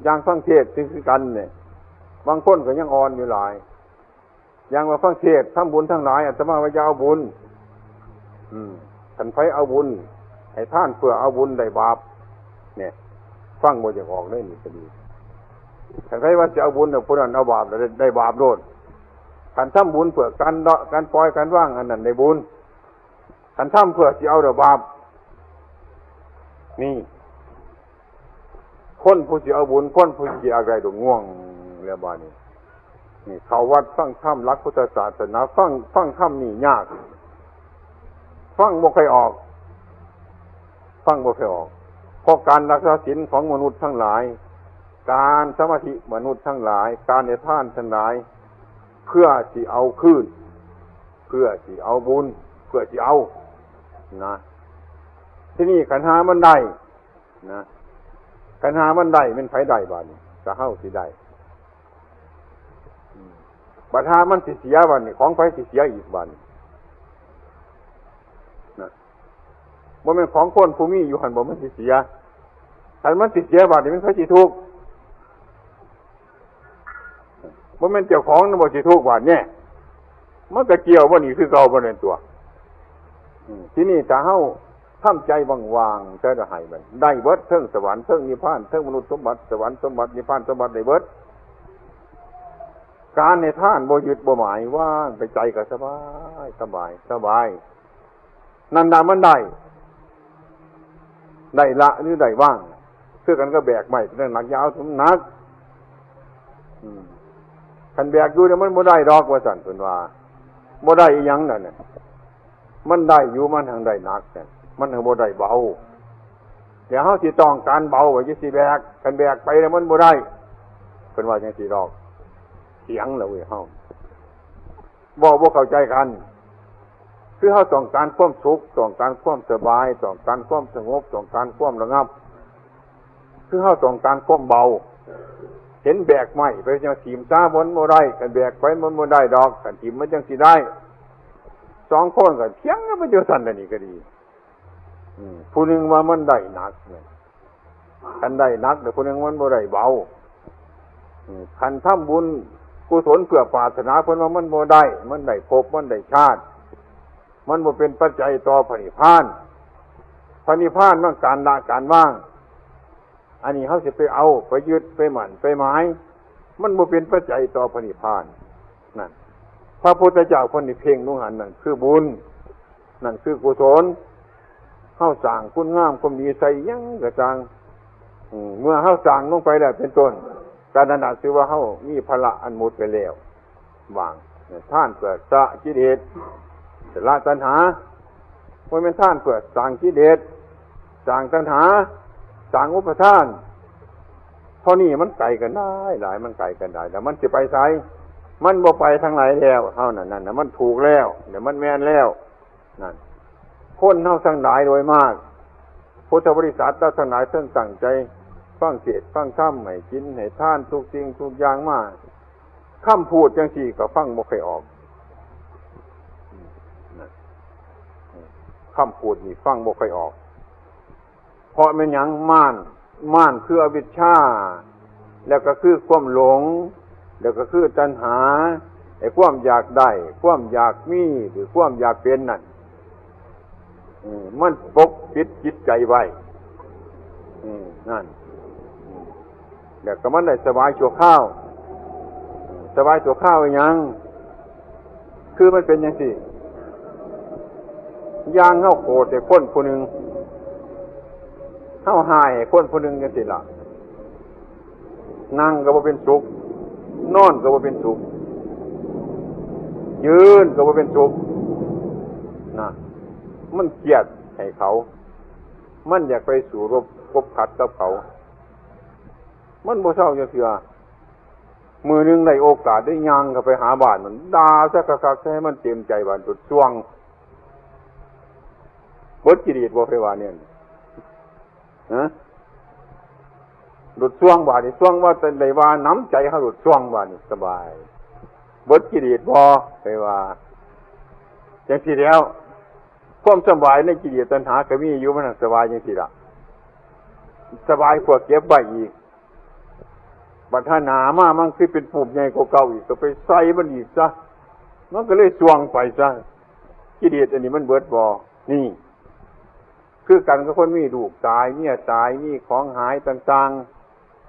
อย่างฟังเทศน์คือกันเนี่ย บางคนก็ยังอ่อนอยู่หลาย อย่างว่าฟังเทศน์ทำบุญทั้งหลาย อาตมาว่าอย่าเอาบุญ อืม คันไผเอาบุญ ให้ทานเพื่อเอาบุญได้บาป เนี่ย ฟังบ่อยากออกเลยนี่ก็ดี คันไผว่าจะเอาบุญเนี่ย ผู้นั้นเอาบาปแล้วได้ ได้บาปโลด คันทำบุญเพื่อการเลาะ การปล่อย การวาง อันนั้นได้บุญ คันทำเพื่อสิเอาได้บาป นี่ คนผู้สิเอาบุญ คนผู้สิอยากได้ดอกง่วง แล้วบาดนี้ นี่ เข้าวัดฟังธรรมหลักพุทธศาสนา ฟัง ฟังธรรมนี่ยาก ฟังบ่ค่อยออก ฟังบ่ค่อยออก เพราะการรักษาศีลของมนุษย์ทั้งหลาย การสมาธิมนุษย์ทั้งหลาย การให้ทานทั้งหลาย เพื่อสิเอาคืน เพื่อสิเอาบุญ เพื่อสิเอา นะ ทีนี้คันหามันได้ นะ คันหามันได้ แม่นไผได้บาดนี้ ก็เฮาสิได้ อืม บัดหามันสิเสียบาดนี้ ของไผสิเสียอีกบาดนี้ นะ บ่แม่นของคนผู้มีอยู่หั่นบ่ มันสิเสีย คันมันสิเสียบาดนี้ แม่นไผสิทุกข์ บ่แม่นเจ้าของนั่นบ่สิทุกข์บาดนี้ มันก็เกี่ยวบ่นี่คือเก่าบ่นั่นตัว อืม ทีนี้ถ้าเฮาทำใจว่างๆ จะได้ให้มัน ได้เบิด เทิงสวรรค์ เทิงนิพพาน เทิงมนุษย์สมบัติ สวรรค์สมบัติ นิพพานสมบัติได้เบิด การให้ทานบ่ยึดบ่หมาย ว่างไป ใจก็สบาย สบาย สบาย นั่นน่ะมันได้ ได้ละหรือได้วาง คือกันก็แบกไม้เป็นหนัก อย่าเอาสมหนัก อืม คันแบกอยู่เนี่ยมันบ่ได้ดอก ว่าซั่นเพิ่นว่า บ่ได้อีหยังนั่นน่ะ มันได้อยู่ มันหังได้หนักน่ะ มันหังบ่ได้เบา เดี๋ยวเฮาสิต้องการเบาไว้จะสิแบก คันแบกไปแล้วมันบ่ได้ เพิ่นว่าจังซี่ดอก เถียงแล้วเว้ยเฮา เว้าบ่เข้าใจกัน คือเฮาต้องการความสุข ต้องการความสบาย ต้องการความสงบ ต้องการความระงับ คือเฮาต้องการความเบา เห็นแบกไม้ไปจังซี้ซะ มันบ่ได้ คันแบกไปมันบ่ได้ดอก คันถิ่มมันจังสิได้ สองคนก็เถียงกันไปจังซั่นน่ะ นี่ก็ดี อืม ผู้หนึ่งว่ามันได้หนักเนี่ย คันได้หนัก แต่ผู้หนึ่งมันบ่ได้เบา อืม คันทำบุญกุศลเพื่อปรารถนา เพิ่นว่ามันบ่ได้ มันได้ภพ มันได้ชาติ มันบ่เป็นปัจจัยต่อพระนิพพาน พระนิพพานมันการละการวาง อันนี้เฮาสิไปเอา ไปยึด ไปมั่น ไปหมาย มันบ่เป็นปัจจัยต่อพระนิพพาน นั่น พระพุทธเจ้าเพิ่นนี่เพ่งลงหั่น นั่นคือบุญ นั่นคือกุศล เฮาสร้างคุณงามความดีใส่หยังก็ซ่าง อืม เมื่อเฮาสร้างลงไปแล้วเป็นต้น ก็นั่นน่ะถือว่าเฮามีภาระอันหมดไปแล้ว ว่าง ทานเพื่อสละกิเลส สละตัณหา บ่แม่นทานเพื่อสร้างกิเลส สร้างตัณหา สร้างอุปาทาน เท่านี้มันไกลกันได้หลาย มันไกลกันได้ แล้วมันสิไปไส มันบ่ไปทางไหนแล้ว เท่านั้น นั่นน่ะ มันถูกแล้ว เดี๋ยวมันแม่นแล้ว นั่น คนเฮาทั้งหลายโดยมาก พุทธบริษัทเราทั้งหลายเพิ่งตั้งใจฟังเทศน์ฟังธรรม ให้ศีลให้ทานทุกสิ่งทุกอย่างมา คำพูดจังซี่ก็ฟังบ่ค่อยออก คำพูดนี่ฟังบ่ค่อยออก เพราะแม่นหยัง ม่าน ม่านคืออวิชชา แล้วก็คือความหลง แล้วก็คือตัณหา ไอ้ความอยากได้ ความอยากมี หรือความอยากเป็นนั่น อืม มันปกปิดจิตใจไว้ อืม นั่น อืม แล้วก็มันได้สบายชั่วคราว สบายชั่วคราวอีหยัง คือมันเป็นจังซี่ อย่างเฮาโกรธให้คนผู้หนึ่ง เฮาฮ้ายให้คนผู้หนึ่งจังซี่ล่ะ นั่งก็บ่เป็นสุข นอนก็บ่เป็นสุข ยืนก็บ่เป็นสุข นะ มันเกลียดให้เขา มันอยากไปสู้รบคบขัดกับเขา มันบ่เซาจักเทื่อ มื้อหนึ่งได้โอกาสได้ย่างเข้าไปหาบ้านมัน ด่าซะคักๆ ซะให้มันเต็มใจ บ้านสุดส่วง เบิดกิเลสบ่ ไผว่าแนวนี้ ฮะ หลุดซ่วงบาดนี้ ซ่วงว่าแต่ได้ว่าน้ำใจเฮาหลุดซ่วงบาดนี้ สบาย เบิดกิเลสบ่ ไผว่า จังซี่แหล้ว ความสบายในกิเลสตัณหาก็มีอยู่ มันสบายจังซี่ล่ะ สบายกว่าเก็บไว้อีก บัดหาหน้ามามันคือเป็นปุ่มใหญ่กว่าเก่าอีก ก็ไปใส่มันอีกซะ มันก็เลยซ่วงไปซะ กิเลสอันนี้มันเบิดบ่ นี่ คือกันกับคนมีลูกตาย เมียตาย มีของหายต่าง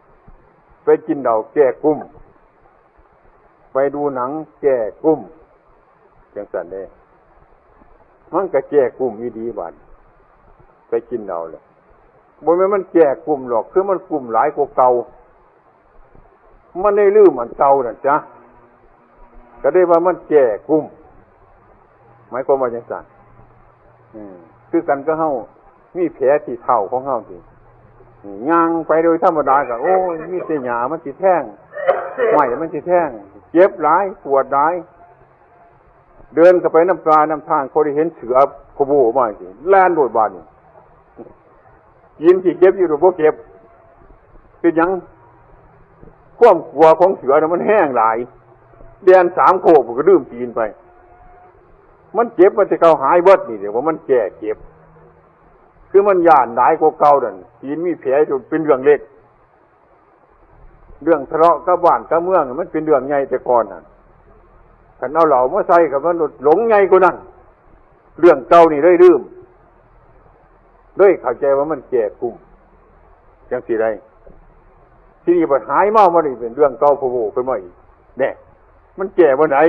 ๆ ไปกินเหล้าแก้กุ้ม ไปดูหนังแก้กุ้ม จังซั่นเด้ มันก็แก้กุ้มอีหลีบาด ไปกินเหล้าแล้ว บ่แม่นมันแก้กุ้มหรอก คือมันกุ้มหลายกว่าเก่า มันได้ลืมอันเก่านั่นจ้ะ ก็ได้ว่ามันแก้กุ้ม หมายความว่าจังซั่น อืม คือกันก็เฮามีแผลที่เท้าของเฮาสิ ย่างไปโดยธรรมดาก็ โอ้ย มีแต่หญ้ามันสิแทง ไม้มันสิแทง เจ็บหลาย ปวดหลาย เดินเข้าไปนำป่านำทาง เขาได้เห็นเสือโคโบมาสิ แล่นโลดบาดนี้ กินสิเจ็บอยู่หรือบ่เจ็บ เป็นหยัง ความกลัวของเสือน่ะมันแฮงหลาย แล่นสามโคกมันก็ดื่มตีนไป มันเจ็บ มันจะเข้าหายเบิดนี่ เดี๋ยวว่ามันแก้เจ็บ คือมันย้านหลายกว่าเก่านั่น ตีนมีแผลจนเป็นเรื่องเล็ก เรื่องทะเลาะกับบ้านกับเมืองน่ะ มันเป็นเรื่องใหญ่แต่ก่อนนั่น คันเอาเหล้ามาใส่กับมันหลงใหญ่กว่านั้น เรื่องเก่านี่เลยลืม เลยเข้าใจว่ามันแก้กุ้ม จังซี่ได้ ทีนี้บัดหายเมามานี่เป็นเรื่องเก่าโผล่ขึ้นมาอีก แน่ มันแก้บ่ได้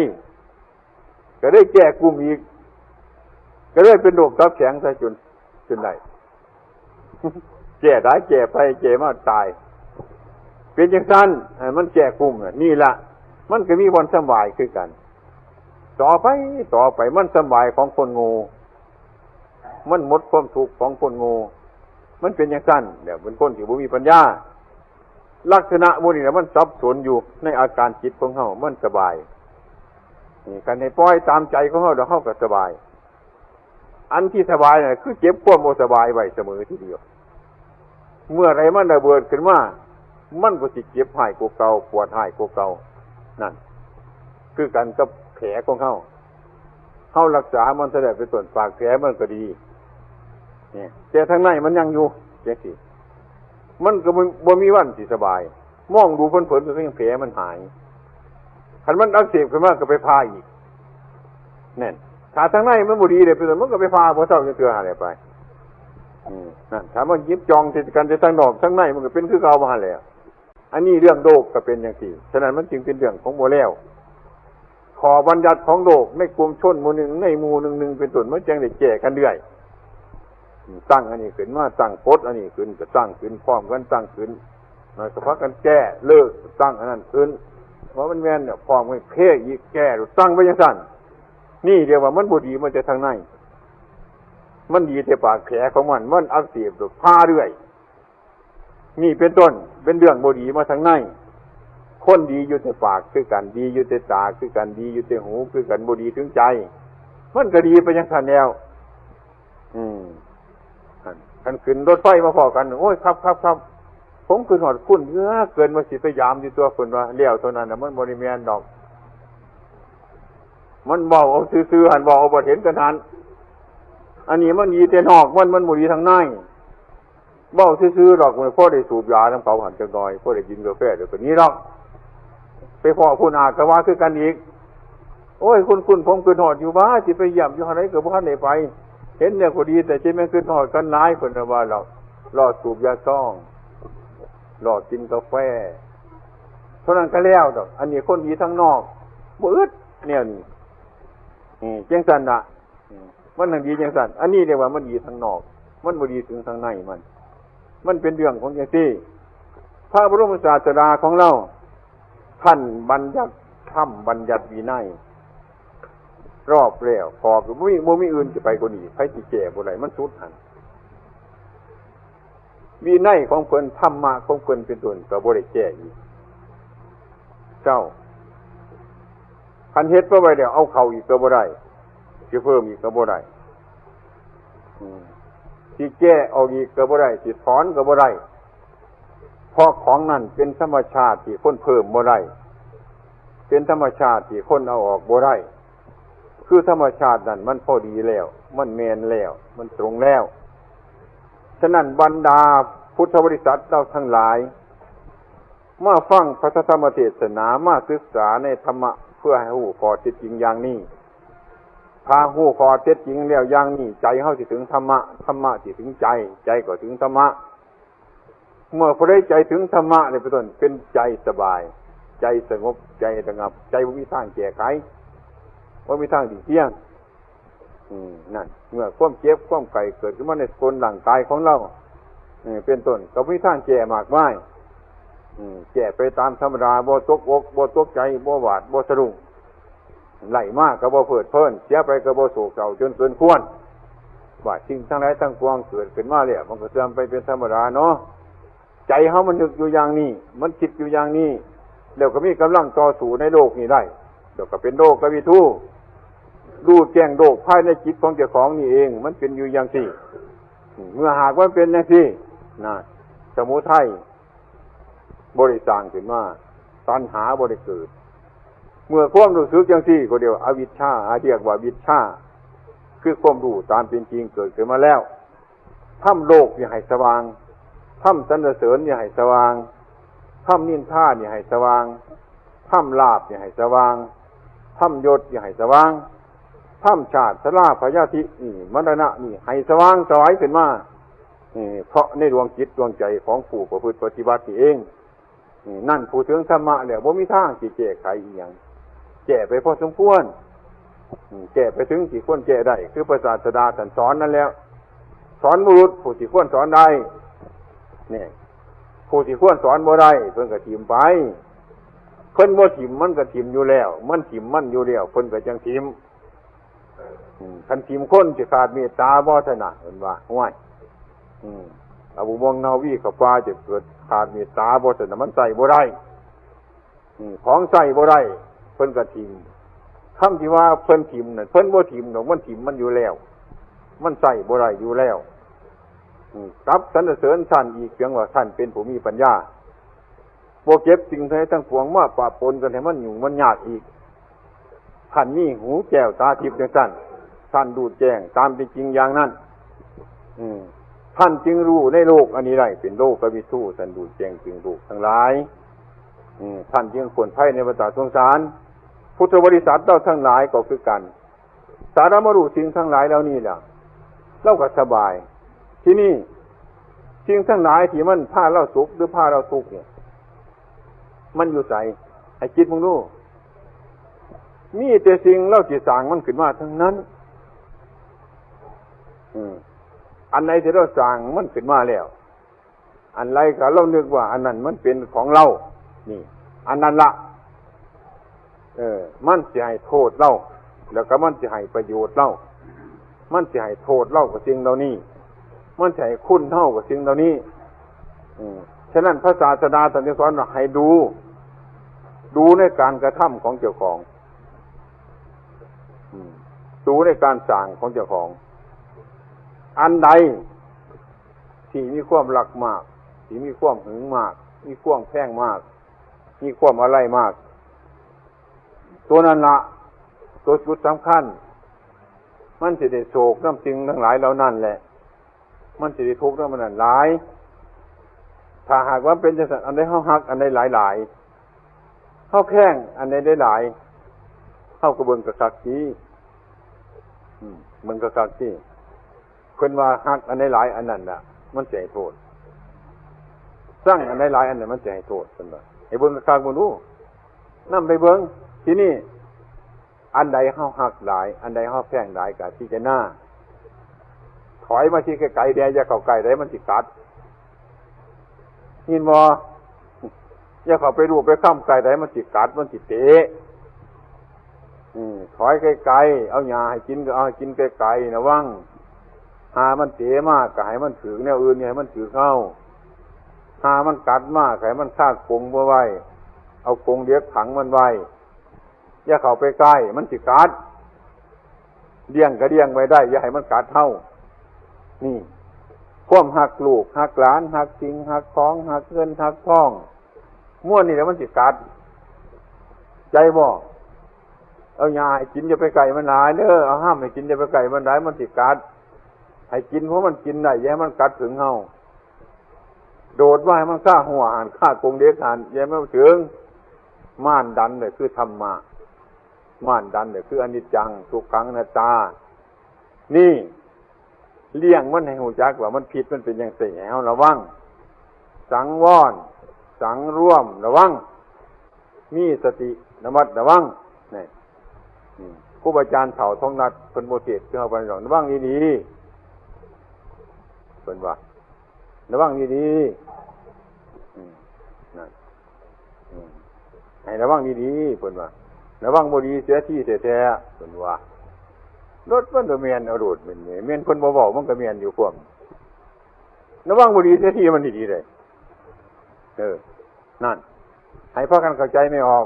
ก็ได้แก้กุ้มอีก ก็ได้เป็นโรคตับแข็งซะจน จนได้ แก้ได้แก้ไปแก้มาตาย เป็นจังซั่น ให้มันแก้กุ้มน่ะ นี่ล่ะ มันก็มีบ่อนสำบายคือกัน ต่อไป ต่อไป มันสำบายของคนโง่ มันหมดความทุกข์ของคนโง่ มันเป็นจังซั่น แล้วเป็นคนที่บ่มีปัญญา ลักษณะหมู่นี้น่ะมันสับสนอยู่ในอาการจิตของเฮา มันสบาย นี่ คันให้ปล่อยตามใจของเฮา แล้วเฮาก็สบาย อันที่สบายน่ะ คือเก็บความบ่สบายไว้เสมอทีเดียว เมื่อใดมันระเบิดขึ้นมา มันก็สิเจ็บหายกว่าเก่า ปวดหายกว่าเก่า นั่น คือกันกับแผลของเฮา เฮารักษามันซะแล้ว เป็นต้นปากแผลมันก็ดี นี่ แต่ทางในมันยังอยู่ จังซี่ มันก็บ่ บ่มีวันสิสบาย มองดูเผินๆ ก็ยังแผลมันหาย คันมันอักเสบขึ้นมาก็ไปผ่าอีก แน่น ถ้าทางในมันบ่ดีเลย เป็นต้น มันก็ไปผ่าบ่เซาจักเทื่อหั่นแหละไป อืม นั่น ถ้ามันหยิบจ่องติดกันแต่ทางนอก ทางในมันก็เป็นคือเก่ามาหั่นแหละ อันนี้เรื่องโลกก็เป็นจังซี่ ฉะนั้นมันจึงเป็นเรื่องของบ่แล้ว ข้อบัญญัติของโลกในกลุ่มชนหมู่หนึ่ง ในหมู่หนึ่งๆ เป็นต้น มันจังได้แก้กันเรื่อย ตั้งอันนี้ขึ้นมา ตั้งกฎอันนี้ขึ้น ก็ตั้งขึ้นพร้อมกัน ตั้งขึ้น มันก็พากันแก้ เลิก ตั้งอันนั้นขึ้น ว่ามันแม่นเนี่ย พร้อมกันแก้อีก แก้ ตั้งไปจังซั่น นี่เรียกว่ามันบ่ดีมาแต่ทางใน มันดีแต่ปากแผลของมัน มันอักเสบ ผ่าเรื่อย นี่เป็นต้น เป็นเรื่องบ่ดีมาทางใน คนดีอยู่แต่ปากคือกัน ดีอยู่แต่ตาคือกัน ดีอยู่แต่หูคือกัน บ่ดีถึงใจ มันก็ดีไปจังซั่นแล้ว อืม คัน คันขึ้นรถไฟมาพ้อกัน โอ้ย ครับ ครับ ครับ ผมขึ้นฮอดคุณเหลือเกิน ว่าสิไปยามอยู่ตัว เพิ่นว่า แล้วเท่านั้นน่ะ มันบ่ได้แม่นดอก มันเว้าเอาซื่อๆ หั่น เว้าเอาบ่เห็นกันหั่น อันนี้มันดีแต่นอก มัน มันบ่ดีทางใน เว้าซื่อๆ ดอก มันพอได้สูบยานำเขาหั่นจักหน่อย พอได้กินกาแฟเดี๋ยวก็หนีดอก ไปพ้อผู้หน้าก็ว่าคือกันอีก โอ้ย คุณๆ ผมขึ้นฮอดอยู่ ว่าสิไปเยี่ยมอยู่หั่นใดก็บ่ทันได้ไป เห็นแล้วก็ดี แต่จะแม่นขึ้นฮอดกันหลาย เพิ่นว่า เลาะ เลาะสูบยาซอง เลาะกินกาแฟ เท่านั้นก็แล้วดอก อันนี้คนดีทางนอก บ่อึดแนวนี้ นี่ จังซั่นน่ะ อืม มันนั่งดีจังซั่น อันนี้เรียกว่ามันดีทางนอก มันบ่ดีถึงทางในมัน มันเป็นเรื่องของจังซี่ พระบรมศาสดาของเรา ท่านบัญญัติธรรม บัญญัติวินัย รอบแล้ว ขอบบ่มี บ่มีอื่นสิไปกว่านี้ ไผสิแก้บ่ได้ มันสุดหั่น วินัยของเพิ่น ธรรมะของเพิ่นเป็นต้น ก็บ่ได้แก้อีก เจ้า คันเฮ็ดมาไว้แล้ว เอาเข้าอีกก็บ่ได้ สิเพิ่มอีกก็บ่ได้ อืม สิแก้ออกอีกก็บ่ได้ สิถอนก็บ่ได้ เพราะของนั้นเป็นธรรมชาติที่คนเพิ่มบ่ได้ เป็นธรรมชาติที่คนเอาออกบ่ได้ คือธรรมชาตินั้นมันพอดีแล้ว มันแม่นแล้ว มันตรงแล้ว ฉะนั้นบรรดาพุทธบริษัทเราทั้งหลาย มาฟังพระธรรมเทศนา มาศึกษาในธรรมะ เพื่อให้รู้ข้อเท็จจริงอย่างนี้ ถ้ารู้ข้อเท็จจริงแล้วอย่างนี้ ใจเฮาสิถึงธรรมะ ธรรมะสิถึงใจ ใจก็ถึงธรรมะ เมื่อผู้ใดใจถึงธรรมะเนี่ยเป็นต้น เป็นใจสบาย ใจสงบ ใจระงับ ใจบ่มีทางแก้ไข บ่มีทางหลีกเลี่ยง อืม นั่น เมื่อความเจ็บความไข้เกิดขึ้นมาในส่วนร่างกายของเรา เออ เป็นต้น ก็มีทางแก้มากมาย อืม แก้ไปตามธรรมดา บ่ตกอก บ่ตกใจ บ่หวาด บ่สะดุ้ง ได้มาก็บ่เพลิดเพลิน เสียไปก็บ่โศกเศร้าจนเกินควร ว่าสิ่งทั้งหลายทั้งปวงเกิดขึ้นมาแล้ว มันก็เสื่อมไปเป็นธรรมดาเนาะ ใจเฮามันนึกอยู่อย่างนี้ มันคิดอยู่อย่างนี้ แล้วก็มีกำลังต่อสู้ในโลกนี้ได้ แล้วก็เป็นโลกวิทู รู้แจ้งโลกภายในจิตของเจ้าของนี่เอง มันเป็นอยู่อย่างนี้ เมื่อหากมันเป็นอย่างนี้นะ สมุทัยบ่ได้สร้างขึ้นมา ตัณหาบ่ได้เกิด เมื่อความรู้สึกอย่างนี้ก็เรียกว่าอวิชชา เรียกว่าวิชชา คือความรู้ตามเป็นจริงเกิดขึ้นมาแล้ว ทำโลกนี่ให้สว่าง ทำสรรเสริญนี่ให้สว่าง ทำนินทานี่ให้สว่าง ทำลาภนี่ให้สว่าง ทำยศนี่ให้สว่าง ทำชาติชราพยาธินี่มรณะนี่ให้สว่างไสวขึ้นมา นี่เพราะในดวงจิตดวงใจของผู้ประพฤติปฏิบัตินี่เอง นี่นั่นผู้ถึงธรรมะแล้วบ่มีทางสิแก้ไขอีหยัง แก้ไปพอสมควร อืม แก้ไปถึงที่ควรแก้ได้ คือพระศาสดาท่านสอนนั่นแหล้ว สอนบุรุษผู้ที่ควรสอนได้ นี่ ผู้ที่ควรสอนบ่ได้ เพิ่นก็ถิ่มไป เพิ่นบ่ถิ่มมันก็ถิ่มอยู่แล้ว มันถิ่มมันอยู่แล้ว เพิ่นก็จังถิ่ม อืม คันถิ่มคนสิขาดเมตตาบ่ซะนะ เพิ่นว่า ห้วย อืม อบูบองนาวีกับว่าจะเกิดขาดเมตตาบ่ซะนะ มันใช้บ่ได้ อืม ของใช้บ่ได้ เพิ่นก็ถิ่ม คำที่ว่าเพิ่นถิ่มนั่น เพิ่นบ่ถิ่มดอก มันถิ่มมันอยู่แล้ว มันใช้บ่ได้อยู่แล้ว อืม กับสรรเสริญท่านอีกเพียงว่าท่านเป็นผู้มีปัญญา บ่เก็บสิ่งทั้งหลายทั้งปวงมาปะปนกันให้มันยุ่งมันยากอีก ท่านมีหูแก้วตาทิพย์จังซั่น ท่านรู้แจ้งตามเป็นจริงอย่างนั้น อืม ท่านจึงรู้ในโลกอันนี้ได้ เป็นโลกวิทู ท่านรู้แจ้งถึงโลกทั้งหลาย อืม ท่านจึงพ้นภัยในวัฏสงสาร พุทธบริษัทเราทั้งหลายก็คือกัน ถ้าเรามารู้สิ่งทั้งหลายเหล่านี้แล้ว เราก็สบาย ที่นี่ สิ่งทั้งหลายที่มันพาเราสุขหรือพาเราทุกข์เนี่ย มันอยู่ไส ให้คิดมึงดู มีแต่สิ่งเราสิสร้างมันขึ้นมาทั้งนั้น อืม อันใดที่เราสร้างมันขึ้นมาแล้ว อันใดก็เรานึกว่าอันนั้นมันเป็นของเรา นี่ อันนั้นละ เออ มันสิให้โทษเรา แล้วก็มันสิให้ประโยชน์เรา มันสิให้โทษเรากับสิ่งเหล่านี้ มันสิให้คุณเฮากับสิ่งเหล่านี้ อืม ฉะนั้นพระศาสดาท่านจึงสอนว่าให้ดู ดูในการกระทำของเจ้าของ อืม ดูในการสร้างของเจ้าของ อันใดที่มีความรักมาก ที่มีความหึงมาก มีความแพงมาก มีความอะไรมาก ตัวนั้นละ ตัวจุดสำคัญ มันสิได้โศกนำสิ่งทั้งหลายเหล่านั้นแหละ มันสิได้ทุกข์นำมันนั้นหลาย ถ้าหากว่าเป็นจังซั่น อันใดเฮาฮักอันใดหลายๆ เฮาแพงอันใดหลายๆ เฮาก็เบิ่งคักๆ ติ อืม เบิ่งคักๆ ติ เพิ่นว่าฮักอันใดหลายอันนั้นน่ะ มันสิให้โทษ ซังอันใดหลายอันนั้นมันสิให้โทษ เพิ่นว่า ให้เบิ่งคักๆ เบิ่งดู นำไปเบิ่ง ทีนี้ อันใดเฮาฮักหลาย อันใดเฮาแพงหลาย ก็พิจารณา ถอยมาที่ไกลๆ แด่ อย่าเข้าใกล้ ได้มันสิกัด ยินบ่ อย่าเข้าไปรูปไปคำใกล้ ได้มันสิกัด มันสิเตะ อืม ถอยไกลๆ เอาหญ้าให้กินก็เอาให้กินไกลๆ ระวัง หามันเตะมาก็ให้มันถืกแนวอื่น อย่าให้มันถืกเฮา หามันกัดมาก็ให้มันคาดกรงบ่ไว้ เอากรงเหล็กขังมันไว้ อย่าเข้าไปใกล้ มันสิกัด เลี่ยงก็เลี่ยงไว้ได้ อย่าให้มันกัดเฮา นี่ ความฮักลูกฮักหลานฮักสิ่งฮักของฮักเงินฮักทอง มวลนี่แหละมันสิกัด ใจบ่ เอาหญ้าให้กินอย่าไปใกล้มันหลายเด้อ เอาห้ามให้กินอย่าไปใกล้มันหลาย มันสิกัด ให้กินเพราะมันกินได้ อย่าให้มันกัดถึงเฮา โดดว่าให้มันฆ่าหัวหันฆ่ากรงเด็กหัน อย่าให้มันถึง ม่านดันเลยคือธรรมะ ม่านดันเนี่ยคืออนิจจัง ทุกขัง อนัตตา นี่ เลี้ยงมันให้รู้จักว่ามันผิดมันเป็นจั่งซี้ ให้เฮาระวัง สังวร สังรวม ระวัง มีสติระมัดระวัง นี่ อืม ครูบาอาจารย์เฒ่าทองนัดเพิ่นบ่เทศน์คือเฮาปานใดดอก ระวังดีๆ เพิ่นว่า ระวังดีๆ อืม นั่น อืม ให้ระวังดีๆ เพิ่นว่า ระวังบ่ดีเสียทีแท้ๆ เพิ่นว่า รถมันก็แม่นเอาโลด แม่น แม่นเพิ่นบ่เว้ามันก็แม่นอยู่ความ ระวังบ่ดีเสียทีมันดีๆ เลย เออ นั่น ให้พากันเข้าใจไม่ออก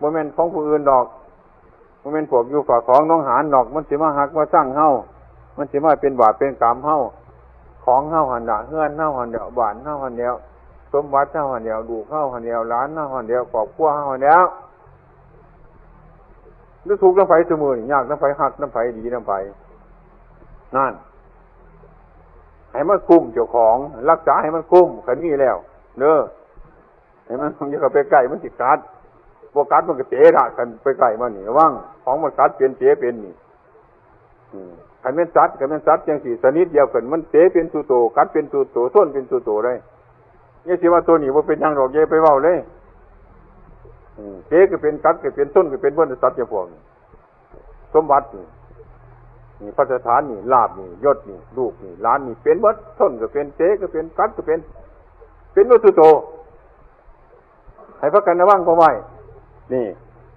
บ่แม่นของผู้อื่นดอก บ่แม่นพวกอยู่ฝากของหนองหานดอก มันสิมาฮักมาซังเฮา มันสิมาเป็นบาปเป็นกรรมเฮา ของเฮาหั่นละ เฮือนเฮาหั่นแล้ว บ้านเฮาหั่นแล้ว สมบัติเฮาหั่นแล้ว ลูกเฮาหั่นแล้ว หลานเฮาหั่นแล้ว ครอบครัวเฮาหั่นแล้ว หรือทุกข์นำไผซุมื้อนี่ ยากนำไผ ฮักนำไผ ดีนำไผ นั่น ให้มันคุ้มเจ้าของ รักษาให้มันคุ้ม คันมีแล้ว เด้อ ให้มัน อย่าเข้าไปใกล้ มันสิกัด บ่กัดมันก็เตะละ คันไปใกล้มันนี่ ระวัง ของมันกัดเป็นเตะเป็นนี่ อืม คันแม่นสัตว์ คันแม่นสัตว์จั่งซี้ ชนิดเดียวกัน มันเตะเป็นสู่โต กัดเป็นสู่โต ส้นเป็นสู่โตเลย อย่าสิว่าตัวนี้บ่เป็นหยังดอก อย่าไปเว้าเลย อืม เตะก็เป็น กัดก็เป็น ส้นก็เป็น เบิดสัตว์จำพวกนี้ สมบัตินี่ นี่ พัสถานนี่ ลาภนี่ ยศนี่ ลูกนี่ หลานนี่ เป็นเบิด ส้นก็เป็น เตะก็เป็น กัดก็เป็น เป็นเบิดสู่โต ให้พากันระวังเข้าไว้ นี่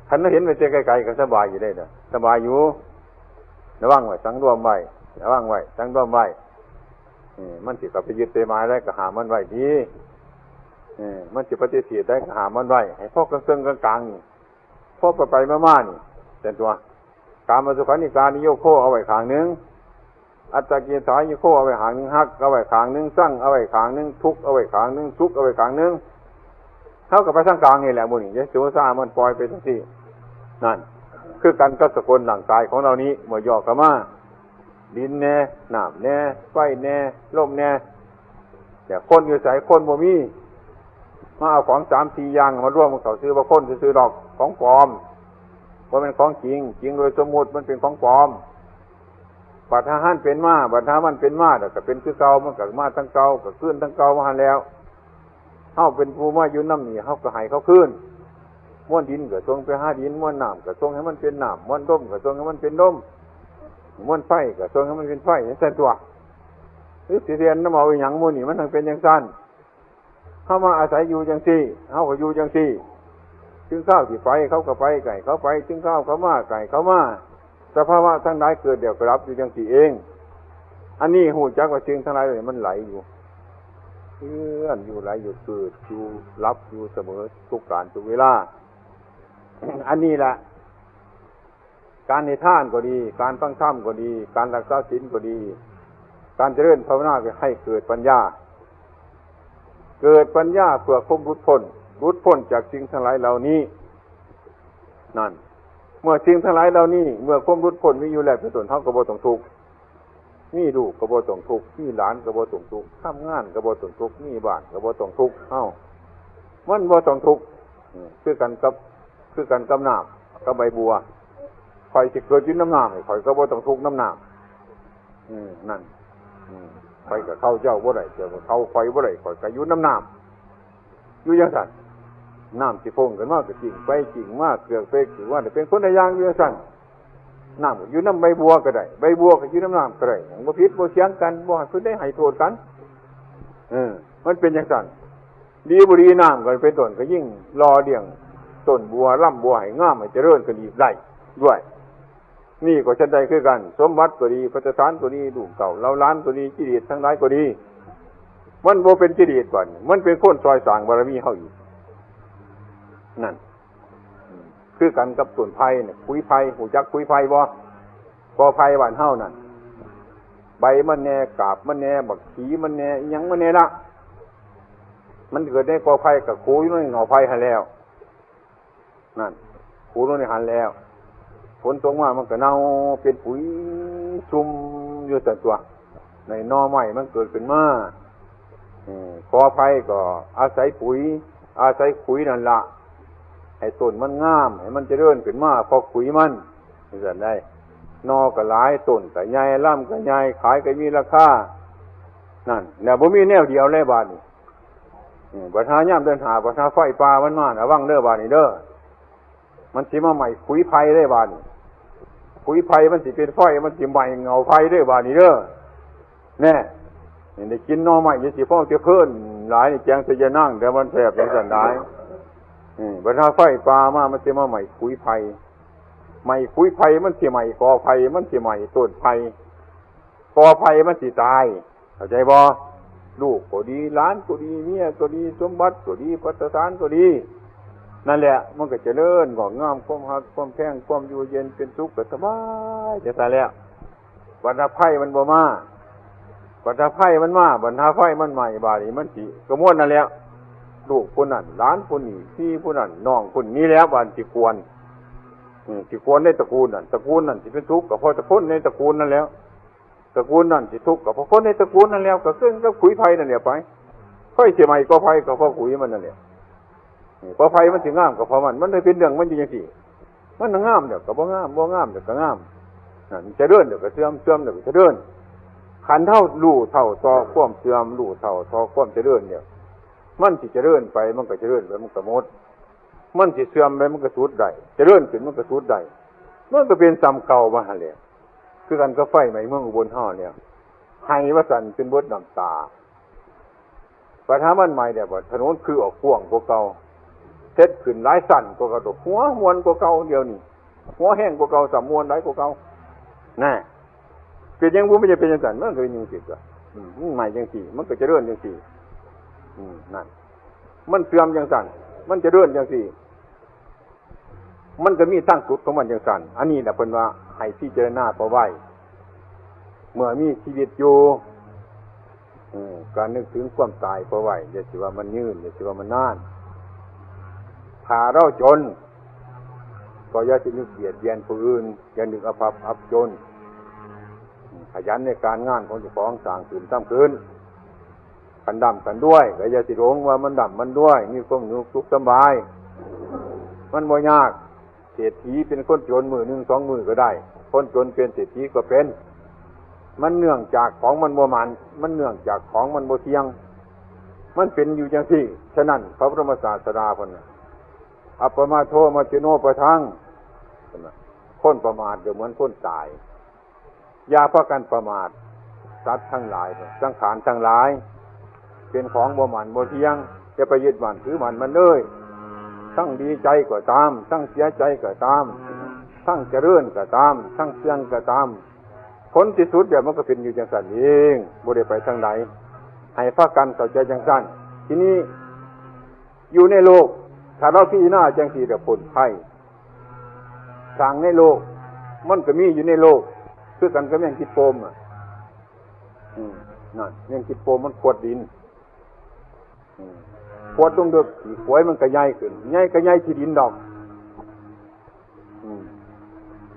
คันเราเห็นไว้แต่ไกลๆ ก็สบายอยู่เด้อ สบายอยู่ ระวังไว้ สังรวมไว้ ระวังไว้ สังรวมไว้ นี่ มันสิเข้าไปยึดไปหมายอะไรก็ห้ามมันไว้ดี เออ มันสิปฏิเสธได้ก็ห้ามมันไว้ ให้พอเคิ่งๆ กลางๆ นี่ พอไปๆ มาๆ นี่ เป็นตัว กามสุขัลลิกานิโยโค เอาไว้ข้างหนึ่ง อัตตกิลมัฏฐานิโยโค เอาไว้ข้างหนึ่ง ฮักเอาไว้ข้างหนึ่ง ซังเอาไว้ข้างหนึ่ง ทุกข์เอาไว้ข้างหนึ่ง สุขเอาไว้ข้างหนึ่ง เฮาก็ไปทางกลางนี่แหละหมู่นี้ อย่าโสซ่ามัน ปล่อยไปจั่งซี้ นั่น คือกันกับสกุลร่างกายของเรานี้ เมื่อย่อเข้ามา ดินแน่ น้ำแน่ ไฟแน่ ลมแน่ แต่คนอยู่ไส คนบ่มี มาเอาของสามสี่อย่างมารวมเข้า ซื่อว่าคนซื่อๆ ดอก ของปลอม บ่แม่นของจริง จริงโดยสมมุติมันเป็นของปลอม บัดหาหันเป็นมา บัดหามันเป็นมา แล้วก็เป็นคือเก่า มันก็มาทางเก่า ก็คืนทางเก่ามาหั้นแล้ว เฮาเป็นผู้มาอยู่นำนี่ เฮาก็ให้เขาคืน มวลดินก็ส่งไปหาดิน มวลน้ำก็ส่งให้มันเป็นน้ำ มวลลมก็ส่งให้มันเป็นลม มวลไฟก็ส่งให้มันเป็นไฟ จั่งซั่นตั๊ว หรือสิเรียนนำเอาอีหยังหมู่นี้ มันจั่งเป็นจั่งซั่น เฮามาอาศัยอยู่จั่งซี้ เฮาก็อยู่จั่งซี้ ถึงคราวสิไป เขาก็ไป ใกล้เขาไป ถึงคราวเขามา ใกล้เขามา สภาวะทั้งหลายเกิดแล้วก็ดับอยู่จั่งซี้เอง อันนี้ฮู้จักว่าสิ่งทั้งหลายเหล่านี้มันไหลอยู่ เคลื่อนอยู่ ไหลอยู่ เกิดอยู่ ดับอยู่เสมอทุกกาลทุกเวลา อันนี้แหละ การให้ทานก็ดี การฟังธรรมก็ดี การรักษาศีลก็ดี การเจริญภาวนาก็ให้เกิดปัญญา เกิดปัญญาเพื่อความหลุดพ้น หลุดพ้นจากสิ่งทั้งหลายเหล่านี้ นั่น เมื่อสิ่งทั้งหลายเหล่านี้ เมื่อความหลุดพ้นมีอยู่แล้ว เป็นต้น เฮาก็บ่ต้องทุกข์ มีลูกก็บ่ต้องทุกข์ มีหลานก็บ่ต้องทุกข์ ทำงานก็บ่ต้องทุกข์ มีบ้านก็บ่ต้องทุกข์ เฮา มันบ่ต้องทุกข์ อืม คือกันกับ คือกันกับน้ำ กับใบบัว ข้อยสิเกิดอยู่นำน้ำ ข้อยก็บ่ต้องทุกข์นำน้ำ อืม นั่น อืม ข้อยก็เข้าเจ้าบ่ได้ เจ้าก็เข้าข้อยบ่ได้ ข้อยก็อยู่นำน้ำ อยู่จั่งซั่น น้ำสิพ่งขึ้นมาก็จิ่งไปจิ่งมา เกือกไปเกือกมา เป็นคนละอย่างอยู่จั่งซั่น น้ำก็อยู่นำใบบัวก็ได้ ใบบัวก็อยู่นำน้ำก็ได้ บ่ผิดบ่เถียงกัน บ่ให้ผู้ใดให้โทษกัน เออ มันเป็นจั่งซั่น ดีบ่ดีน้ำก็เป็นต้นก็ยิ่งหล่อเลี้ยงต้นบัวลำบัวให้งามให้เจริญขึ้นอีกได้ด้วย นี่ก็ฉันใดคือกัน สมบัติก็ดี พัสถานก็ดี ลูกเต้าเหล่าหลานก็ดี กิเลสทั้งหลายก็ดี มันบ่เป็นกิเลสบัดนี้ มันเป็นคนซอยสร้างบารมีเฮาอีก นั่น คือกันกับต้นไผ่เนี่ย ขุยไผ่ ฮู้จักขุยไผ่บ่? กอไผ่บ้านเฮานั่น ใบ มันแน่ กาบมันแน่ บักขีมันแน่ อิหยังมันแน่ละ มันเกิดในกอไผ่กับขูอยู่ในหน่อไผ่หั้นแล้ว นั่น ขูลงในหั้นแล้ว ฝนตกมามันก็เน่าเป็นปุ๋ยซุ่มอยู่ซั่นตั๊ว ในหน่อไม้มันเกิดขึ้นมา อืม กอไผ่ก็อาศัยปุ๋ย อาศัยขุยนั่นละ ให้ต้นมันงาม ให้มันเจริญขึ้นมา เพราะขุยมัน จั่งซั่นได้ หน่อก็หลาย ต้นก็ใหญ่ ลำก็ใหญ่ ขายก็มีราคา นั่น แล้วบ่มีแนวเดียวเลยบาดนี้ อืม บัดหายามเดือนห้า บัดหาไฟป่ามันมา ระวังเด้อบาดนี้เด้อ มันสิมาไหม้ขุยไผ่เด้บาดนี้ ขุยไผ่มันสิเป็นไฟ มันสิไหม้เงาไผ่เด้บาดนี้เด้อ แน่ นี่ได้กินหน่อไม้ อย่าสิฟ้องแต่เพิ่นหลาย นี่แกงใส่ยานาง เดี๋ยวมันแซ่บจั่งซั่นหลาย อืม บัดหาไฟป่ามา มันสิมาไหม้ขุยไผ่ ไหม้ขุยไผ่ มันสิไหม้กอไผ่ มันสิไหม้ต้นไผ่ กอไผ่มันสิตาย เข้าใจบ่ ลูกก็ดี หลานก็ดี เมียก็ดี สมบัติก็ดี ภัตตาหารก็ดี นั่นแหละ มันก็เจริญงอกงาม ความฮัก ความแพง ความอยู่เย็นเป็นสุขก็สบายจั่งซั่นแหละ บัดหาไฟมันบ่มา บัดหาไฟมันมา บัดหาไฟมันไหม้ บาดนี้มันสิกระมวลนั่นแหละ ลูกผู้นั้น หลานผู้นี้ พี่ผู้นั้น น้องผู้นี้แล้ว บาดสิกวน อืม สิกวนในตระกูลนั่น ตระกูลนั่นสิเป็นทุกข์ก็เพราะคนในตระกูลนั่นแหละ ตระกูลนั่นสิทุกข์ก็เพราะคนในตระกูลนั่นแหละ ก็คือกับขุยไผ่นั่นแหละไป ไฟสิไหม้กอไผ่ก็เพราะขุยมันนั่นแหละ นี่ กอไผ่มันสิงามก็เพราะมัน มันเลยเป็นเรื่องมันอยู่จั่งซี้ มันงามเดี๋ยวก็บ่งาม บ่งามเดี๋ยวก็งาม นั่น เจริญเดี๋ยวก็เสื่อม เสื่อมเดี๋ยวก็เจริญ คันเฮารู้เท่าต่อความเสื่อม รู้เท่าต่อความเจริญเนี่ย มันสิเจริญไป มันก็เจริญไป มันก็หมด มันสิเสื่อมไป มันก็สุดได้ เจริญขึ้น มันก็สุดได้ มันก็เป็นส่ำเก่ามาหั่นแหละ คือกันกับไฟไหม้เมืองอุบลเฮาเนี่ย ไห้ว่าซั่นเป็นเบิดน้ำตา บัดหามันไหม้แล้ว บัดถนนคือออกกว้างกว่าเก่า เฮ็ดขึ้นหลายชั้นกว่าเก่า หัวม่วนกว่าเก่า เดี๋ยวนี้ หัวแฮงกว่าเก่า ซ้ำม่วนหลายกว่าเก่า น่ะ เป็นหยังบ่ มันจะเป็นจั่งซั่น มันก็เป็นจั่งซี้ตั๊ว อืม มันไหม้จั่งซี้ มันก็เจริญจั่งซี้ อืม นั่น มันเสื่อมจั่งซั่น มันเจริญจั่งซี้ มันก็มีทางสุดของมันจั่งซั่น อันนี้แหละเพิ่นว่าให้พิจารณาพอไว้ เมื่อมีชีวิตอยู่ อืม ก็นึกถึงความตายพอไว้ อย่าสิว่ามันยืน อย่าสิว่ามันนาน ถ้าเราจน ก็อย่าสินึกเบียดเบียนผู้อื่น อย่านึกเอาภัพอับจน อืม ขยันในการงานของเจ้าของ สร้างขึ้น ทำขึ้น คันร่ำคันรวย ก็อย่าสิหลงว่ามันร่ำมันรวย มีความสุขสบาย มันบ่ยาก เศรษฐีเป็นคนจนมื้อหนึ่งสองมื้อก็ได้ คนจนเป็นเศรษฐีก็เป็น มันเนื่องจากของมันบ่หมั่น มันเนื่องจากของมันบ่เที่ยง มันเป็นอยู่จั่งซี้ ฉะนั้นพระบรมศาสดาเพิ่นน่ะ อัปปมาโท มัจจุโนปะทัง คนประมาทก็เหมือนคนตาย อย่าพากันประมาท สัตว์ทั้งหลาย สังขารทั้งหลาย เป็นของบ่หมั่นบ่เที่ยง อย่าไปยึดมั่นถือมั่นมันเลย ทั้งดีใจก็ตาม ทั้งเสียใจก็ตาม ทั้งเจริญก็ตาม ทั้งเสื่อมก็ตาม ผลที่สุดเดี๋ยวมันก็เป็นอยู่จั่งซั่นเอง บ่ได้ไปทางใด ให้พากันเข้าใจจั่งซั่น ทีนี้อยู่ในโลก ถ้าเราพิจารณาจั่งซี้เดี๋ยวพ้นภัย สร้างในโลก มันก็มีอยู่ในโลก คือกันกับแมงขี้โปมอ่ะ อืม นั่น แมงขี้โปมมันขวดดิน อืม ขวดลงเดิก ขี้ขวยมันก็ใหญ่ขึ้น ใหญ่ก็ใหญ่ขี้ดินดอก อืม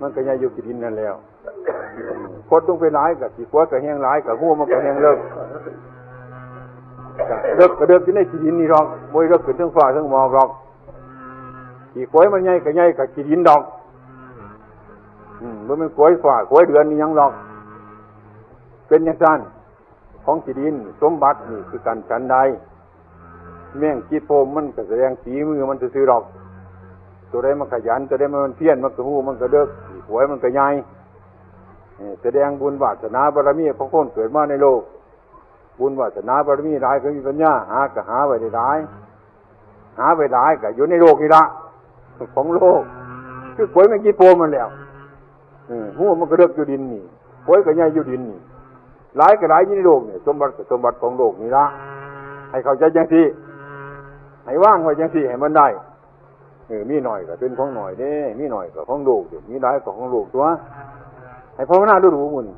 มันก็ใหญ่อยู่ขี้ดินนั่นแล้ว ขวดลงไปหลายก็ขี้ขวยก็แฮงหลาย ก็ฮูมันก็แฮงเลิก ก็เลิกก็เลิกอยู่ในขี้ดินนี่ดอก บ่ได้เลิกขึ้นเทิงฟ้าเทิงหมอกดอก ขี้ขวยมันใหญ่ก็ใหญ่ก็ขี้ดินดอก อืม บ่แม่นขวยฟ้าขวยเดือนนี่หยังดอก เป็นจั่งซั่น ของขี้ดิน สมบัตินี่คือกันฉันใด แมงขี้โปมมันก็แสดงฝีมือมันซื่อๆดอก ตัวใดมันขยัน ตัวใดมันเพียร มันก็ฮูมันก็เลิก ขี้ขวยมันก็ใหญ่ เออ แสดงบุญวาสนาบารมีของคนเกิดมาในโลก บุญวาสนาบารมีหลายก็มีปัญญา หาก็หาไว้ได้หลาย หาไว้หลายก็อยู่ในโลกนี่ละ ของโลก คือขวยแมงขี้โปมมันแล้ว เออ ฮูมันก็เลิกอยู่ดินนี่ ขวยก็ใหญ่อยู่ดินนี่ หลายก็หลายอยู่ในโลกนี่ สมบัติก็สมบัติของโลกนี่ละ ให้เข้าใจจั่งซี้ ให้วางไว้จั่งซี้ให้มันได้ เออ มีหน่อยก็เป็นของหน่อยเด้ มีหน่อยก็ของโลกเด้ มีหลายก็ของโลกตั๊ว ให้ภาวนาดูๆ มื้อนี้